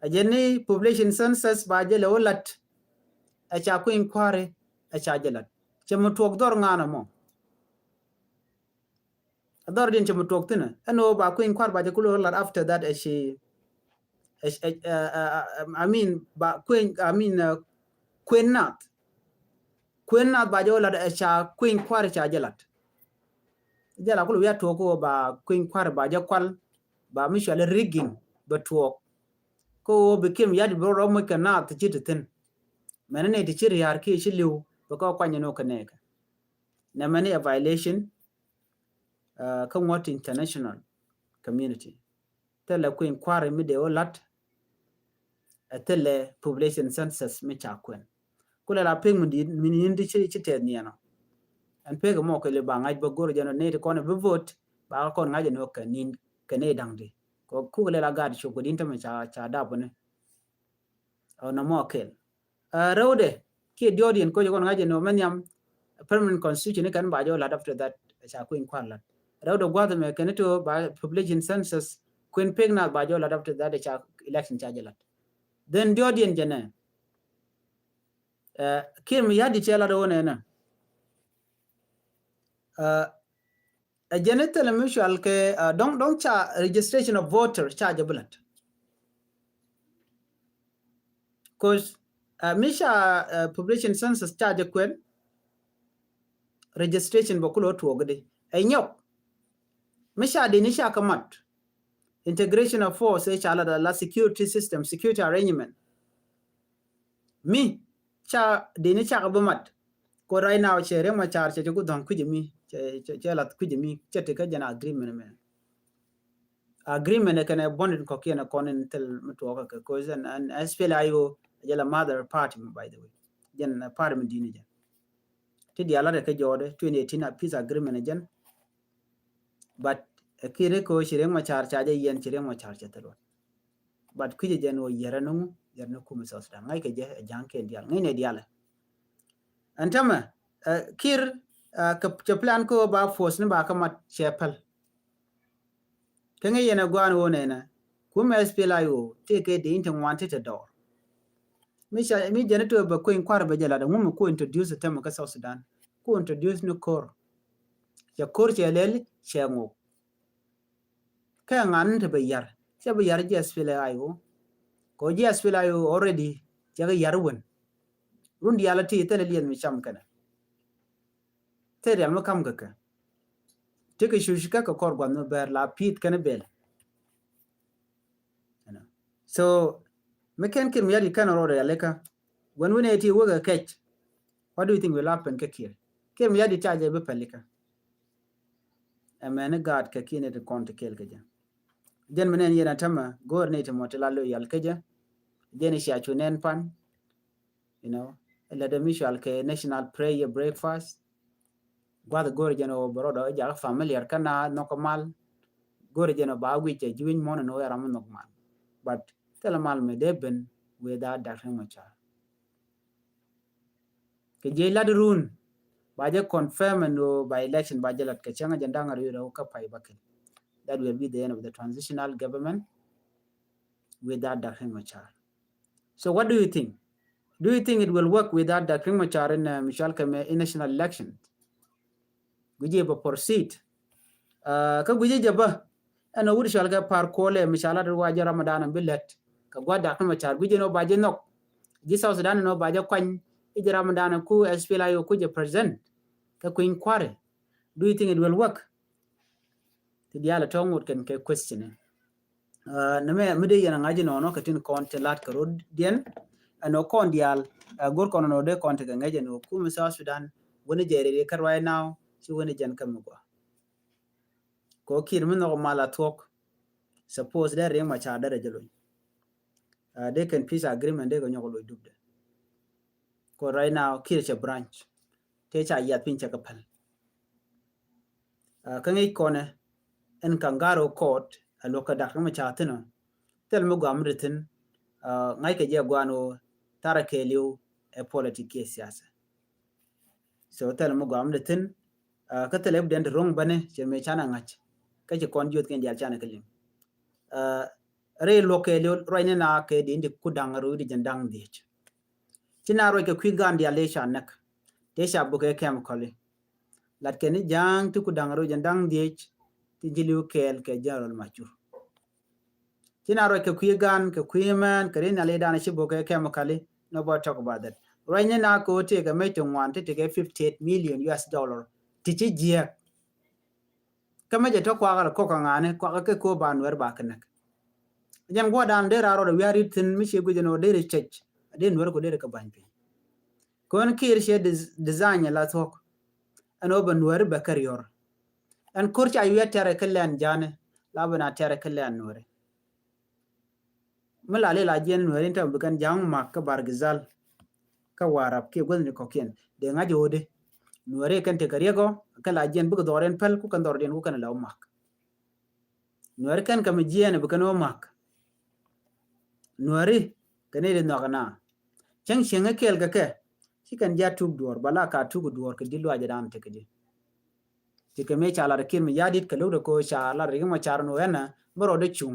A jɛn ni population census ba jɛ lɛ wä lat ɛ ca kui̱ny kua̱ri ɛ ca jɛ lat. Cɛ mi tuɔk dhɔr ŋa̱a̱n ɛmɔ. Dhɔr din cɛ mi tuɔk thinɛ ɛn ɣöö ba kui̱ny kua̱r ba jɛ kulɛ lat after that ɛ ci, ɛ, ɛ, ɛ, ɛ, I mean ba kui̱ny, I mean, uh, kuën nath. Kuën nath ba jɛ wä lat ɛ ca kui̱ny kua̱r ca jɛ lat. Jɛ la kulɛ wi̱i̱ a tuɔk kɛ ɣöö ba kui̱ny kua̱r ba jɛ kual, ba mi cual rigging bɛ tuɔk. Kɛ ɣöö bi Kiir Mayardit bi rɔ muc kɛ nath ci ti thin. Mɛn ni ti ci ria̱r kiɛ ci li̱w bɛ kɛ kuany ni wä kɛ nɛɛkɛ. Nɛ mɛn ni a violation, uh, kä ŋuɔ̱t international community. Thilɛ kui̱ny kua̱r mi dee wä la̱t, ɛ thilɛ population census mi ca kuɛn. Kulɛ la pek mi di, mi ni di ci, ci tɛth niɛn ɔ. Ɛn pek mɔ kɛ li ba ŋa̱c bä go̱r jɛn ɔ, ni ti kɔn bi vote, ba kɔn ŋa̱c ɛn ɔ kɛ nin, kɛ ni da̱ŋ di. Kɛ kuk lɛ la gaat cop kɛ din tämɛ ca, ca dap ni. Ɔ, nɔmɔ kɛl. Ɛ, rɛwdɛ kiɛ diɔt yɛn koc kɔn ŋa̱c ɛn ɔ mɛ nhiam permanent constitution ni kɛn ba jɛ wä lat after that, ca kui̱ny kua̱r lat. Rɛwdɛ gua̱th mɛ kɛn to ba population census kui̱n pek nath ba jɛ wä lat after that, ca election ca jɛ lat. Then diɔt yɛn jɛ nɛ, ɛ, Kiir Mayardit cɛ lat wä nɛ nɛ. Ɛ, ɛ jɛn i̱ thilɛ mi cual kɛ, ɛ, dɔ̱ŋ, dɔ̱ŋ ca registration of voter ca jɛ bi lat. Cause, ɛ, mi ca, ɛ, population census ca jɛ kuɛn, registration bɛ kulɛ tuɔɔk di. Ɛ nyɔk. Mi ca dini ca kɛ mat. Integration of force, ɛ ca la, la security system, security arrangement. Mi ca dini ca kɛ bi mat. Ko right now cɛ Riek Machar cɛ, cɛ ku dhɔŋ kui̱c mi, cɛ, cɛ, cɛ lath kui̱c mi, cɛ ti kä jɛn agreement mɛ. Agreement ɛ kɛnɛ bonding kɔkiɛn ɛ kɔn in thil mi tuɔɔk kɛ, cause ɛn, ɛn S P L A I O jɛ la mother party mi, by the way. Jɛn, ɛ, party mi dini jɛn. Ti diaal lat ɛ kɛ jɔɔdɛ, twenty eighteen a peace agreement ɛ jɛn. But, ɛ, Kiir ɛ ko ci Riek Machar ca jɛ yɛn, ci Riek Machar cɛ thil wan. But kui̱cɛ jɛn wä yɛrɛ ni ŋu, yɛrɛ ni kumɛ South Sudan. Ŋa̱ckɛ jɛ, ɛ, ja̱ŋ kɛn diaal. Ŋäcnɛ diaal ɛ. Ɛn tämɛ, ɛ, Kiir, ɛ, kɛ, cɛ plan kä ba force ni ba kä mat cɛ päl. Kä ŋäc yɛn ɛ gua̱a̱n wä nɛnɛ. Kumɛ S P L A I O, tëëkɛ dee in ti ŋuan ti te dɔɔr. Mi ca, mi jɛn ito bɛ kueny kua̱r bɛ jɛ lat, ŋu mi ku introduce tämɛ kä South Sudan. Ku introduce ni ko̱r. Cɛ ko̱r cɛ lɛl, cɛ ŋok. Kɛ ŋa̱n ni te bɛ yar. Cɛ bɛ yar ji̱ S P L A I O. Kɛ ji̱ S P L A I O already, cɛ kɛ yar wen. Run diaal ti thilɛ liɛth mi cam kɛnɛ. Thil rial mi kam kɛ kɛ. Ti kɛ cuc kɛ kɛ kɔr gua̱n mi bɛr la pi̱i̱t kɛn bɛl. You know. So, mi kɛn Kiir Mayardit kɛn rɔɔdɛ ya lika. When, when it wek a catch, what do you think will happen kɛ Kiir? Kiir Mayardit ca jɛ bi pɛl lika. Ɛmɛn ni gaat kɛ kiɛ ni ti kɔn ti kɛɛl kɛ jɛ. Jɛn mi nɛn yɛn a tämɛ, go̱o̱r ni ti mɔ ti la loyal kɛ jɛ. Jɛn i̱ cia cu nɛn pan. You know, ɛ lɛ dee mi cual kɛ national prayer breakfast. Gua̱th go̱o̱r jɛn ɔ bɛ rɔɔdɛ ɔ jakä familiar kä na nhɔk mal. Go̱o̱r jɛn ɔ ba wi̱c ɛ ji̱ wi̱c muɔ̱n ɛn ɔ ɛ ram mi nhɔk mal. But thilɛ mal mi dee ben without Doctor Riek Machar. Kɛ jiɛ lat run, ba jɛ confirm ɛn ɣöö ba election ba jɛ lat kɛ cäŋ a jɛ da̱ŋ a riw rɛw kä pay bakɛl. That will be the end of the transitional government without Doctor Riek Machar. So what do you think? Do you think it will work without Doctor Riek Machar in, uh, mi cual kɛ mɛ in national election? Guic jɛ bɛ proceed. Uh, kä guic jɛ bä ɛn ɔ wut cual kɛ Par Kuol ɛ mi ca lat wa jɛ Ramadan bi lɛt. Kɛ gua̱ Doctor Riek Machar guic jɛ nɔ ba jɛ nhɔk. Ji̱ South Sudan nɔ ba jɛ kuany. I̱ jɛ Ramadan ku S P L A I O ku jɛ president. Kɛ kui̱ny kua̱rɛ. Do you think it will work? Ti diaal ɛ tɔ̱ ŋot kɛn kɛ question. Uh, nɛmɛ mi dee yɛn a ŋa̱c inɔnɔ kɛ tin kɔn ti lat kɛ rot diɛn. Ɛn ɔ kɔn diaal, uh, go̱r kɔn inɔ dee kɔn ti kɛ ŋäc ɛn ɔ kumɛ South Sudan. Wuni jɛ rɛy kä right now, ci wuni jɛn kä mi gua. Kɛ ɔ Kiir mi nhɔk mal a thuɔk. Suppose dee Riek Machar dee rɛ jɛ lony. Uh, dee kɛn peace agreement dee kɛ nyɔk lony dupdɛ. Kɛ ɔ right now, Kiir cɛ branch. Tëë ca yiath piny cɛ kɛ päl. Uh, kä ŋi̱i̱c kɔnɛ ɛn Kangaroo Court ɛ luɔ̱k kɛ Doctor Riek Machar thi̱n ɔ. Thil mi guam ri thi̱n, uh, ŋa̱ckɛ jɛ gua̱a̱n ɣöö tharɛ kɛɛliw ɛ politic kiɛ siasa. So thil mi guam ri thi̱n, uh, kä thil evident ro̱ŋ bäni cɛ mëë canɛ ŋa̱c. Kä ci kɔn jiöth kɛn diaal canɛ kɛ liŋ. Uh, rɛy luɔ̱k kɛɛliw ruacni na kɛ di in di ku da̱ŋ rɛw di jɛn da̱ŋ dhiec. Ci na ruac kɛ kui̱ gan diaal dee ca näk. Dee ca buk kɛ chemical i̱. Lat kɛn i̱ ja̱a̱ŋ ti ku da̱ŋ rɛw jiɛn da̱ŋ dhiec ti ji̱ li̱w kɛɛl kɛ General Machur. Ci na ruac kɛ kui̱ gan kɛ kui̱ mɛn kɛ ri nhial i̱ dan ci buk kɛ chemical i̱. Nobody talk about that. Ruac ni na kɛ ɣöö tëëkɛ mec ti ŋuan ti tekɛ fifty eight million U S dollar ti ci jiääk. Kä mecɛ tɔ kuakä lɛ kɔk kɛ ŋa̱ni kuakä kɛ ko̱ ba Nuɛr ba kɛ näk. Jɛn guɔdan dee raa rɔɔdɛ wi̱i̱ a rit thi̱n mi cie guic ɛn ɣöö dee ri cɛc a dee Nuɛr ku dee ri kɛ ba̱ny piny. Kön Kiir ciɛ design la thuɔ̱k ɛn ɣöö bɛ Nuɛri bɛ kɛ riɔr. Ɛn ko̱r ca wi̱i̱ a tɛrɛ kä lɛn ja̱ni la bɛ na tɛrɛ kä lɛn Nuɛri. Mi la li la jiɛn Nuɛri in tɛmɛ bi kɛn ja̱a̱ŋ mak kä Bargizal kä Warap kiɛ guäthni kɔkiɛn dee ŋa̱c ɣöödi. Nuɛri kɛn tekɛ riɛk ɔ kɛ la jiɛn bikɛ dhɔriɛn päl ku kɛn dhɔriɛn ku kɛn la wä mak. Nuɛri kɛn kɛ mi jiɛɛn bi kɛn wä mak. Nuɛri kɛn i̱ di nhɔk ɛna cäŋ cieŋ i̱ kɛɛl kɛ kɛ ci kɛn ji̱ a tuk duɔ̱ɔ̱r ba la ka tuk duɔ̱ɔ̱r kɛ di luac ɛ dan tekɛ di. Ti kɛ mëë ca lat Kiir Mayardit kɛ lo̱k dɛ ko̱ ca lat Riek Machar ni wɛnɛ bä rɔɔdɛ cuŋ.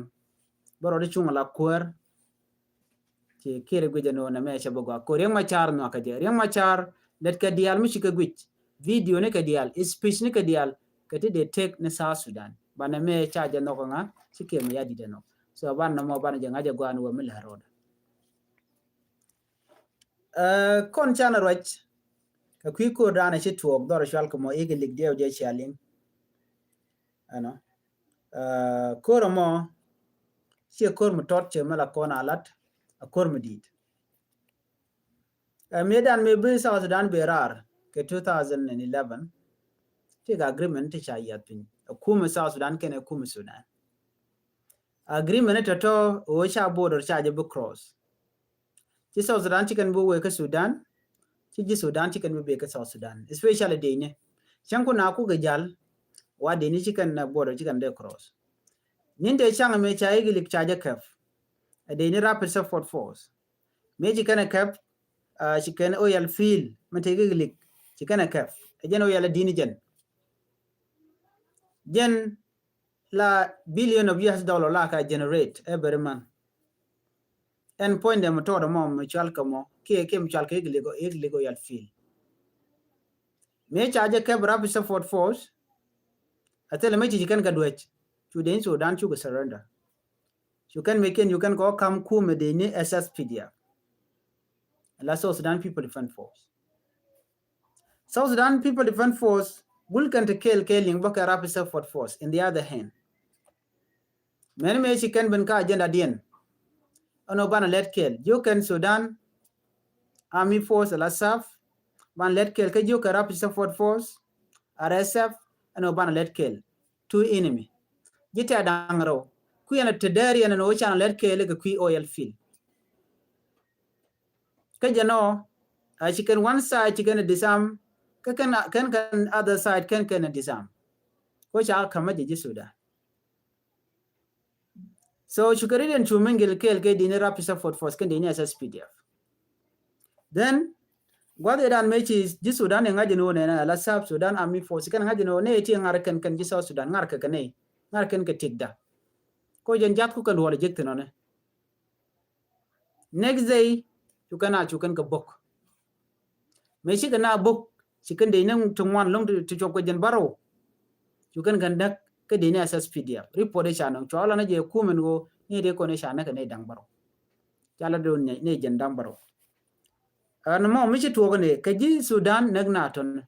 Bä rɔɔdɛ cuŋ la kuäär. Ci Kiir guic ɛn ɣöö nɛmɛ cɛ bä gɔaa ko̱ Riek Machar nhɔakä jɛ. Riek Machar lɛt kɛ diaal mi ci kɛ guic. Video ni kɛ diaal, speech ni kɛ diaal kɛ ti dee tek ni South Sudan. Banɛ mɛ ca jɛ nhɔk ŋa ci Kiir Mayardit ɛ nhɔk. So ban nɔmɔ banɛ jɛ ŋa̱c ɛ gɔaa ni wä mi lɛ rɔɔdɛ. Kɔn canɛ ruac kɛ kui̱ ko̱r danɛ ci tuɔɔk dhɔr cual kɛ mɔ i̱ kɛ lik diɛw jɛ cia liŋ. Ɛnɔ ko̱r ɛmɔ ciɛ ko̱r mi tɔt cɛ mɛ la kɔn a lat a ko̱r mi di̱i̱t. Ɛ mëë dan mëë bi South Sudan bi raar kɛ two thousand and eleven ti kɛ agreement ti ca yiath piny ɛ kumɛ South Sudan kɛn ɛ kumɛ Sudan. Agreement ni tɔtɔ ɣöö ca border ca jɛ bi cross. Ci South Sudan ci kɛn bi wee kä Sudan ci ji̱ Sudan ci kɛn bi bee kä South Sudan especially dee ni cäŋ ku na ku kɛ jal. Wa dee ni ci kɛn na border ci kɛn dee cross. Nin dee caŋ mëë ca i̱ kɛ lik ca jɛ kɛp. Ɛ dee ni Rapid Support Force mëë ci kɛn ɛ kɛp. Ci kɛn oil field mɛ tëë kɛ lik ci kɛn ɛ kɛp ɛ jɛn oil ɛ di̱n jɛn. Jɛn la billion of U S dollar la ka generate every month. Ɛn point dɛ mi tɔɔt mɔ mi cual kɛ mɔ kiɛ kiɛ mi cual kɛ i̱ kɛ lik oil field. Mëë ca jɛ kɛp Rapid Support Force. A thilɛ mëë ci ci kɛn kɛ duec cu dee ni Sudan cukɛ surrender. Cu kɛn mëë kiɛn cu kɛn kɛ wä kam kumɛ dee ni S S P D F. La South Sudan People Defense Force. South Sudan People Defense Force gul kɛn ti kɛɛl kɛɛl liŋ bä kɛ Rapid Support Force in the other hand. Mɛn mëë ci kɛn ben ka agenda diɛn. Ɛn ɔ banɛ lɛt kɛɛl jiök kɛn Sudan Army Force la SAF. Banɛ lɛt kɛɛl kä jiök kɛ Rapid Support Force R S F. Ɛn ɔ banɛ lɛt kɛɛl two enemy. Ji̱ tɛ̈ da̱ŋ rɛw kuiɛn ɛ te dɛɛr yɛn ɛn ɣöö canɛ lɛt kɛɛl kɛ kui̱ oil field. Kä jɛ nɔ a ci kɛn one side ci kɛn ɛ disarm kä kɛn kɛn kɛn other side kɛn kɛn ɛ disarm. Ko ca ka̱mä jɛ ji̱ Sudan. So cukɛ ri den cu mi gil kɛɛl kɛ dini Rapid Support Force kɛn dini S S P D F. Then gua̱th idan mëë ci ji̱ Sudan iŋa̱c in wä nɛnɛ ala South Sudan Army Force kɛn ŋa̱c in wä nɛ iti ŋa̱r kɛn kɛn ji̱ South Sudan ŋa̱r kɛ kɛ nɛy ŋa̱r kɛn kɛ tikda. Ko jɛn jath ku kɛn duɔl jek thin ɔnɛ. Next day cu kɛn a cu kɛn kɛ bok. Mëë cikɛ na bok ci kɛn dec ni ti ŋuan loŋ ti cuɔp kɛ jɛn bärɔw. Cu kɛn kɛn näk kä dec ni S S P D F report i̱ ca nɔŋ cua lɔ ni jɛ kumɛn ɣöö ni dee kɔn i̱ ca näk kɛ ni da̱ŋ bärɔw. Ca lɔ dee ni jɛn da̱ŋ bärɔw. Ɛn mɔ mi ci tuɔɔk ni kɛ ji̱ Sudan näk na tɔn.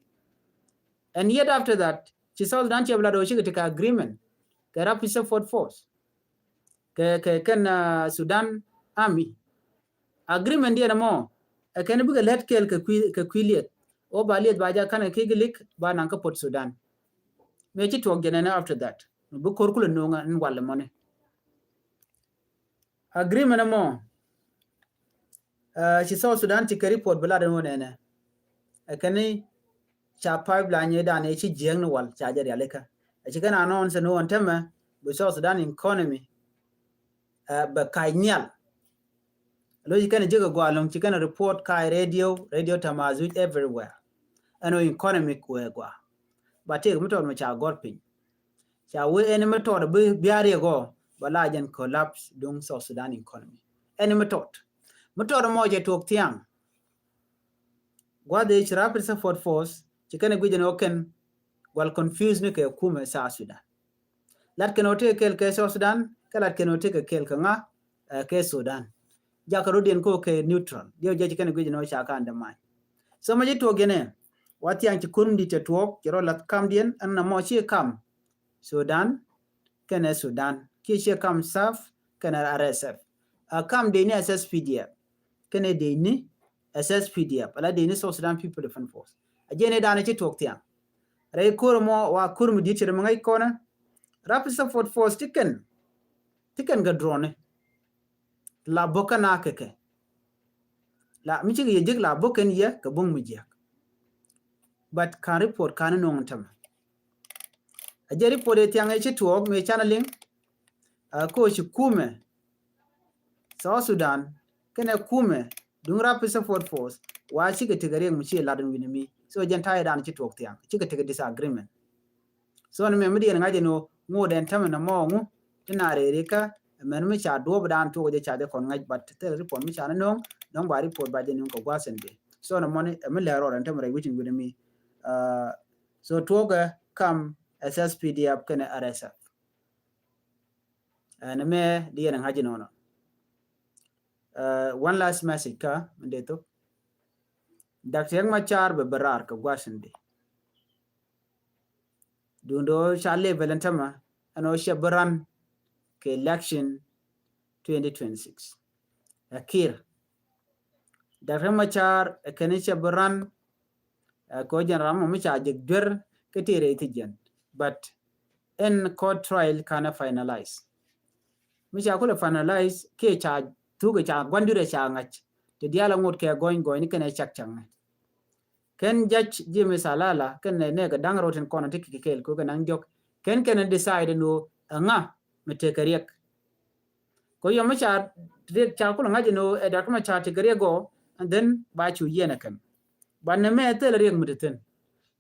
And yet after that ci South Sudan ciɛ bi la dee wä cikɛ ti kɛ agreement kɛ Rapid Support Force. Kɛ kɛ kɛn Sudan Army. Agreement diɛn ɛmɔ ɛ kɛn bikɛ lät kɛɛl kɛ kui̱ kɛ kui̱ liɛth. Ɣöö ba liɛth ba jak kɛn kɛ ki̱k lik ba naŋ kä Port Sudan. Mëë ci tuɔɔk jɛn ɛn after that bi ko̱r kulɛ no̱o̱ŋ ɛn wal ɛmɔni. Agreement ɛmɔ ci South Sudan ci kɛ report bi lat ɛn wä nɛnɛ. Ɛ kɛn ca pipeline ëëdan ëë ci jiääk ni wal ca jɛ rialikä. Ɛ ci kɛn announce ni ɣän tämɛ bi South Sudan economy bɛ kac nhial. Lo ci kɛn jiäk ɛ gɔaa lo̱ŋ ci kɛn report kac radio, radio Tamazuj everywhere. Ɛn ɣän economy wee gɔaa. Ba tëëk mi tɔt mi ca gɔ̱r piny. Ca wee ɛn mi tɔt bi bia̱a̱ riɛk ɔ ba la jɛn collapse duŋ South Sudan economy. Ɛn mi tɔt mi tɔt mɔ jɛ tuɔɔk thiaŋ. Gua̱dhi ci Rapid Support Force ci kɛn ɛ guic ni wä kɛn gual confuse ni kɛ kumɛ South Sudan. Lat kɛn wä ti kɛ kɛl kɛ South Sudan kɛ lat kɛn wä ti kɛ kɛl kɛ ŋa, ɛ, kɛ Sudan. Jakä rɔ diɛn ko kɛ neutral diɛ wä jɛ ci kɛn ɛ guic ni wä ca ka undermine. So ma ci tuɔk yɛn ɛ wa thiaŋ ci kurm di cɛ tuɔk ci rɔ lath kam diɛn ɛn na mɔ ci kam Sudan kɛnɛ Sudan kiɛ ciɛ kam SAF kɛnɛ R S F. A kam dee ni S S P D F kɛnɛ dee ni S S P D F ala dee ni South Sudan People Defense Force. A jɛn ɛ daanɛ ci tuɔk thiaŋ rɛy kor mɔ wa kor mi diet cɛ rɛ mi ŋäc kɔnɛ. Rapid Support Force ti kɛn ti kɛn kɛ drone la bokä na kɛ kɛ la mi cikɛ yɛ jek la bokä ni yɛ kɛ boŋ mi jiɛk. But kan report kan ni noŋ tämɛ. A jɛ report ɛ thiaŋ ɛ ci tuɔɔk mi can a liŋ. A ko ci kumɛ South Sudan kɛnɛ kumɛ duŋ Rapid Support Force wa cikɛ tekɛ riɛk mi ci lat in wi̱ni mi. So jɛn ta̱yɛ dan ci tuɔɔk thiaŋ cikɛ tekɛ disagreement. So ni mɛ mi diɛn ŋa̱c ɛn ɣöö ŋot ɛn tämɛ nɔmɔ ŋu ti na rɛɛ rikä mɛn mi ca duɔp dan tuɔk jɛ ca jɛ kɔn ŋa̱c, but thil report mi ca ni no̱o̱ŋ dɔ̱ŋ ba report ba jɛ no̱o̱ŋ kɛ gua̱a̱th ɛn bɛ. So nɔmɔ ni ɛ mi lɛr rɔɔd ɛn tämɛ rɛy wicin wi̱ni mi. Uh, so tuɔkɛ kam S S P D F kɛnɛ R S F. Ɛn mɛ diɛn ŋa̱c ɛn ɣöö nɔ. Uh, one last message ka mi dee thok. Doctor Riek Machar bɛ bɛ raar kɛ gua̱a̱th ɛn bɛ. Duundɛ ɣöö ca level ɛn tämɛ ɛn ɣöö cɛ bi run kɛ election twenty twenty-six. Ɛ Kiir. Doctor Machar ɛ kɛn cɛ bi run ɛ kɛ ɣöö jɛn ram mɔ mi ca jek duer kä tëë rɛy thi jɛn. But ɛn court trial kanɛ finalize. Mi ca kulɛ finalize kiɛ ca thuk ɛ ca gua̱n duer ɛ ca ŋa̱c. Ti diaal ɛ ŋot kɛ gɔny gɔny ni kɛn ɛ cak cak ŋa̱c. Kɛn judge James Alala kɛn nɛ nɛ kɛ da̱ŋ rɔw tin kɔn ti kɛ kɛɛl kɛ kɛ naŋ diɔk kɛn kɛn decide ni ɣöö ɛŋa mi tekɛ riɛk. Kɛ yɔm mi ca riɛk ca kulɛ ŋa̱c ni ɣöö ɛ dak mi ca tekɛ riɛk gɔ, and then ba cu yiɛn ɛ kɛn. Ba nɛ mɛ thil riɛk mi ti thin.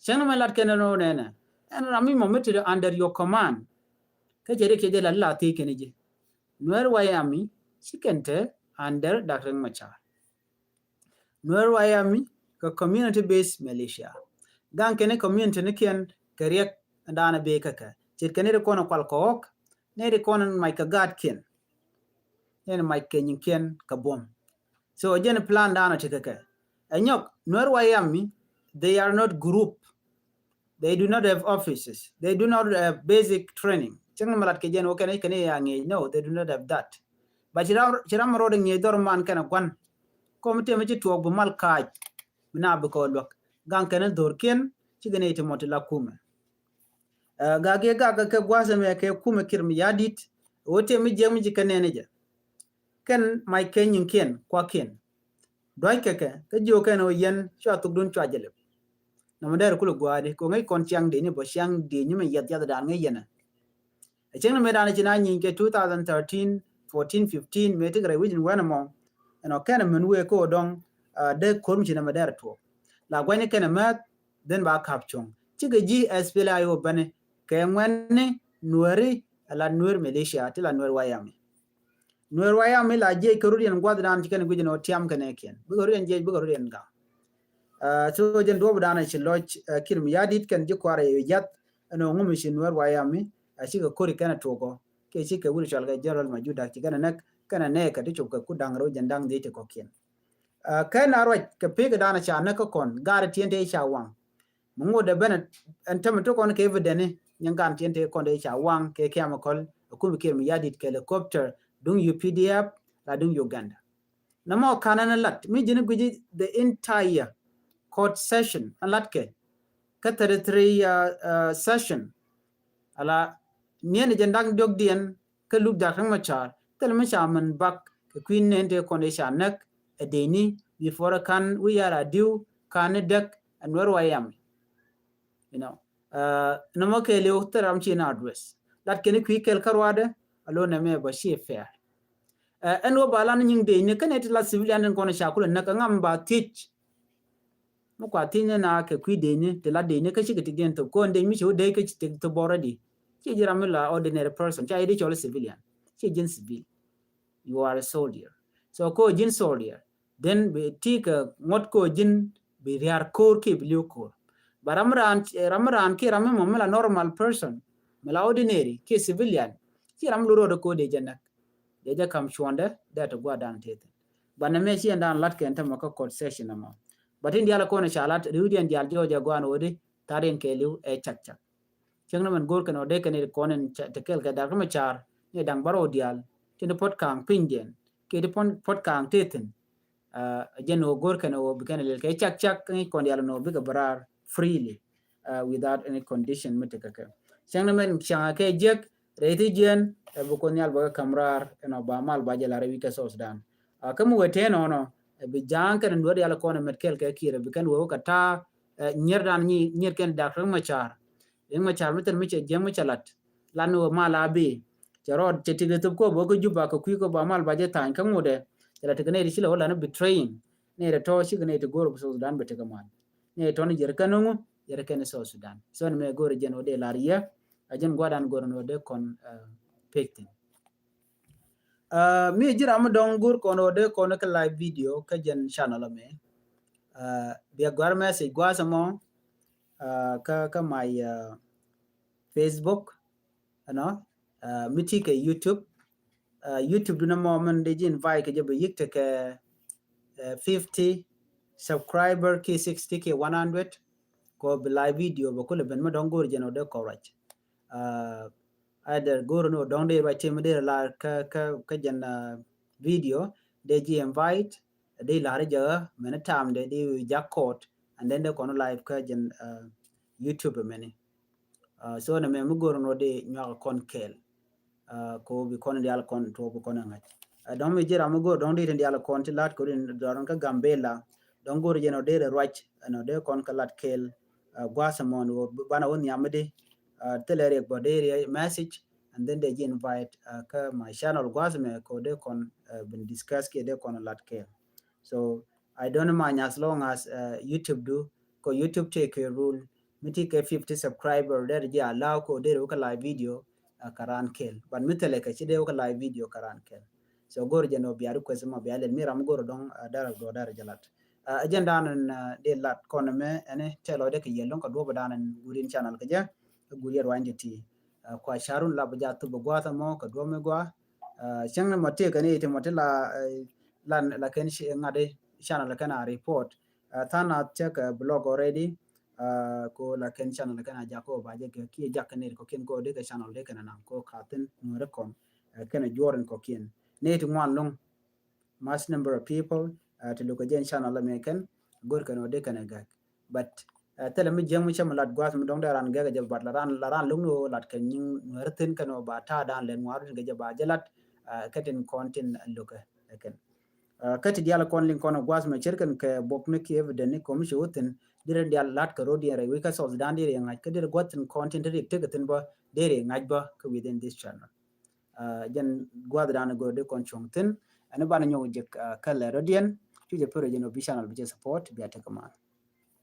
Cäŋ ni mɛ lat kɛn ni ɣöö nɛnɛ ɛn ram mi mɔ mi ti under your command. Kä cɛ riɛk cɛ jɛ la la thiec kɛn ji̱. Nuɛr White Army ci kɛn te under Doctor Riek Machar. Nuɛr White Army kɛ community based militia. Gaŋ kɛn community ni kiɛn kɛ riɛk daanɛ bee kɛ kɛ. Ce̱tkɛ ni ri kɔn kual kɛ ɣɔk, ni ri kɔn mac kɛ gaatkiɛn. Ni mac kɛ nyiŋkiɛn kɛ buɔ̱m. So jɛn plan daanɛ ti kɛ kɛ. Ɛ nyɔk Nuɛr White Army, they are not group. They do not have offices. They do not have basic training. Cäŋ ni mɛ lat kɛ jɛn wä kɛn kɛn ya ŋi̱eec. No, they do not have that. But ci ram ci ram rɔɔdɛ ŋi̱eec dhɔr man kɛn a gua̱n. Kɔm tëë mi ci tuɔɔk bi mal kaac. Mi na bi kɔɔl luäk gaŋ kɛn dhɔrkiɛn ci kɛn iti mɔ ti la kumɛ. Ɛ gak yɛ gak kɛ gua̱a̱th ɛmɛ kɛ kumɛ Kiir Mayardit. Wä tëë mi jiɛk mi ci kɛn nɛn jɛ. Kɛn mac kɛ nyiŋkiɛn kuakiɛn. Dua̱c kɛ kɛ kä jiök kɛn ɣöö yɛn cua thukdun cua jɛ lɛp. Nɔmɔ dɛr kulɛ gua̱a̱di kɛ ɣöö ŋäc kɔn ciaŋ dee ni bä ciaŋ dee nyimɛ yiath yath dan ŋäc yɛn ɛ. Ɛ cieŋ ni mëë dan ci na nyiny kɛ two thousand thirteen, fourteen, fifteen mëë ti kɛ rɛy wi̱c in wɛn ɛmɔ. Ɛn ɔ kɛn ɛmɛn wëë kä ɣöö dɔŋ dee ko̱r mi ci nɔmɔ dɛr tuɔɔk. La gua̱cni kɛn ɛmɛth dhen ba ka̱p cuɔ̱ŋ cikɛ ji̱ S P L A I O bäni kɛ ŋuɛ̈tni Nuääri, ɛ la Nuer militia ti la Nuer White Army. Nuer White Army la jiɛc kɛ rut yɛn gua̱thdan ci kɛn guic ɛn ɣöö tiam kɛnɛ kiɛn bikɛ rut yɛn jiɛc bikɛ rut yɛn gaŋ. Ɛ so jɛn duɔ̱ɔ̱pdan ci lɔc ɛ Kiir Mayardit kɛn ji̱ kua̱r ɛ yɛ yath ɛn ɣöö ŋumi ci Nuer White Army ɛ cikɛ ko̱ri kɛn ɛ tuɔkɔ kiɛ cikɛ wut cɔal kɛ General Majur Dak ci kɛn ɛ näk kɛn ɛ nɛɛkɛ ti cop kɛ kut da̱ŋ rɛw jɛn da̱ŋ dhiec ti kɔ̱kiɛn. Ɛ kɛn a ruac kɛ pek ɛ da̱a̱n ɛ ca näk kä kɔn gaar ɛ tiɛn tëë ca waŋ. Mi ŋot dee ben ɛn tämɛ ti kɔn kɛ evidence ni nyin gan tiɛn tëë kɔn dee ca waŋ kɛ chemical ɛ kumi Kiir Mayardit kɛ helicopter duŋ U P D F la duŋ Uganda. Nɔmɔ kan ɛn lat mi ji̱n gui̱ci the entire court session ɛn lat kɛ kä thirty three session. Ala niɛn jɛ da̱ŋ diɔ̱kdiɛn kä luk Doctor Machar thil mi ca min bak kɛ kui̱ nɛn tëë kɔn dee ca näk ɛ dee ni before kan wi̱i̱ yar a diw kan ni däk ɛ Nuer White Army. You know, nɔmɔ kɛɛliw thil ram ci na address lat kɛn kui̱ kɛl kä ruadɛ a lo̱n nɛ mɛ bä ci fair. Ɛn wä ba lan nyiŋ dee ni kɛn ɛ ti la civilian tin kɔn ca kulɛ näk ɛ ŋam ba thiec. Mi kua thiec ni na kɛ kui̱ dee ni ti la dee ni kä cikɛ ti diɛn thok kɔn dee mi ci wä dee kä ci ti thok bɔrɔ di. Ci ji̱ ram mi la ordinary person ca yi di cɔl civilian. Ci ji̱n civil. You are a soldier. So ko ji̱n soldier then bi ti kɛ ŋuɔ̱t ko ji̱n bi riar ko̱r kiɛ bi li̱w ko̱r. Ba ram raan, ram raan kiɛ ram mi mɔ mi la normal person, mi la ordinary kiɛ civilian, ci ram lurot ko̱r dee jɛ näk. Dee jɛ kam cuɔndɛ dee ti gua̱dan tethin. Ba nɛ mɛ ci ɛn dan lat kɛn tämɛ kä court session ɛmɔ. Ba tin dial kɔn ca lat riwdiɛn dial jɔɔc ɛ guan wä di tharin kɛ li̱w ɛ cak cak. Cäŋ ni mɛn go̱r kɛn ɔ dee kɛn i̱ kɔn in te kɛl kɛ dak mi car ni daŋ bärɔw diaal tin i̱ puɔ̱t ka̱a̱ŋ pinydiɛn kiɛ ti puɔ̱t ka̱a̱ŋ tethin. Jɛn ɣöö go̱r kɛn ɣöö bi kɛn lil kɛ cak cak ŋi̱c kɔn diaal ni ɣöö bikɛ bi raar freely without any condition mi tekɛ kɛ. Cäŋ ni mɛn cäŋ kɛ jiäk rɛy ti jiɛn ɛ bi kuoth nhial bä kɛ ka̱m raar ɛn ɔ ba mal ba jɛ la̱r ɛ wi̱i̱ kɛ South Sudan. Kä mi wee tëë nɔnɔ ɛ bi ja̱a̱ŋ kɛn duɔ̱ɔ̱r diaal kɔn ɛ mɛt kɛl kɛ kiɛɛr ɛ bi kɛn wee wä kɛ ta̱a̱ nyier dan nyier kɛn dak Riek Machar. Riek Machar mi thil mi cɛ jiäŋ mi cɛ lat lan ni wä mal a bi cɛ rɔɔd cɛ tik thop kɔ bä kä Juba kɛ kui̱ kɔ ba mal ba jɛ tha̱a̱ny kä ŋutdɛ. Cɛ la tik nɛy ti ci la wä lan betraying nɛy ti tɔ̱ cik nɛy ti go̱r bi South Sudan bi tik mal. Nɛy tɔ̱ ni yɛr kɛn ŋu yɛr kɛn South Sudan. So ni mɛ go̱r jɛn wä dee lar yɛ a jɛn gua̱dan go̱r ni wä dee kɔn pek thin. Mi ji̱ ram mi dɔ̱ŋ go̱r kɔn wä dee kɔn kä live video kä jɛn channel mɛ. Bia guar message gua̱a̱th mɔ kä kä my Facebook, you know, mi ti kɛ YouTube. YouTube dun mɔ min di ji̱ invite kɛ jɛ bi yik tekɛ fifty subscriber ki sixty ki one hundred. Kɔ bi live video bɛ kulɛ ben mi dɔ̱ŋ go̱r jɛn wä dee kɔ ruac. Either go̱r ni wä dɔ̱ŋ dee ruac ti mi dee la kä kä kä jɛn video dee ji̱ invite dee la̱r jɛ mɛn tam dee dee jak court and then dee kɔn live kä jɛn YouTube mɛni. So nɛ mɛ mi go̱r ni wä dee nyuak kɔn kɛɛl. Ko bi kɔn dial kɔn tuɔ bi kɔn ŋa̱c. Dɔ̱ŋ mi ji̱ ram mi go̱r dɔ̱ŋ dee tin dial kɔn ti la̱t ko din dɔ̱rɔn kä Gambela dɔ̱ŋ go̱r jɛn wä dee rɛ ruac ɛn wä dee kɔn kä lat kɛɛl. Gua̱a̱th mɔn wä banɛ wä nhiam mi di thilɛ riɛk bä dee riɛ message and then dee ji̱ invite kä my channel gua̱a̱th mɛ ko dee kɔn bin discuss kiɛ dee kɔn lat kɛɛl. So I don't mind as long as YouTube du ko YouTube take a rule mi ti kɛ fifty subscriber dee ji̱ allow ko dee wä kä live video kä ran kɛɛl. But mi thilɛ kɛ ci dee wä kä live video kä ran kɛɛl. So go̱r jɛn wä bia request mɔ bia lɛl mi ram go̱r dɔ̱ŋ dara dɔ dara jɛ lat. Ɛ jɛn dan in dee lat kɔn mɛ ɛn tɛlɔ dee kɛ yɛl dɔ̱ŋ kɛ duɔp dan in gurin channel kɛ jɛ. Gurin yɛ ruany ti ti kua charun lap ja thup gua̱a̱th mɔ kɛ duɔp mi gua. Cäŋ ni mɔ tëë kɛ ni ti mɔ ti la lan la kɛn ŋa̱t channel kɛn a report. Than a check block already. Ko la kɛn channel kɛn a jak kɔ ba jɛ kɛ kiɛ jak kɛn ni kɔ kiɛn kɔ dee kɛ channel dee kɛn a naŋ kɔ ka thin nuɔri kɔn kɛn a juɔr in kɔ kiɛn ni ti ŋuan loŋ. Mass number of people ti lukɛ jɛn channel la mɛ kɛn go̱r kɛn wä dee kɛn a gak. But thilɛ mi jiäŋ mi cä mi lat gua̱th mi dɔ̱ŋ dee ran gɛk jɛ bat la ran la ran loŋ ni wä lat kɛ nyiŋ nuɛr thin kɛn wä ba ta̱a̱ dan lɛn ŋuar tin kɛ jɛ ba jɛ lat kɛ tin kɔn tin lukɛ kɛn. Kä ti dial kɔn liŋ kɔn gua̱th mi cir kɛn kɛ bok ni ki evident ni commission wä thin dirɛ dial lat kɛ road yɛn rɛy wi̱c kä South Sudan dirɛ ŋa̱c kä dirɛ gua̱th tin kɔn tin ti rik tek thin bä dirɛ ŋa̱c bä kä within this channel. Jɛn gua̱th dan go̱r di kɔn cuɔ̱ŋ thin ɛn banɛ nyɔk jek kä lɛ road yɛn cu jɛ pär jɛn wä bi channel bi jɛ support bia tek kɛ man.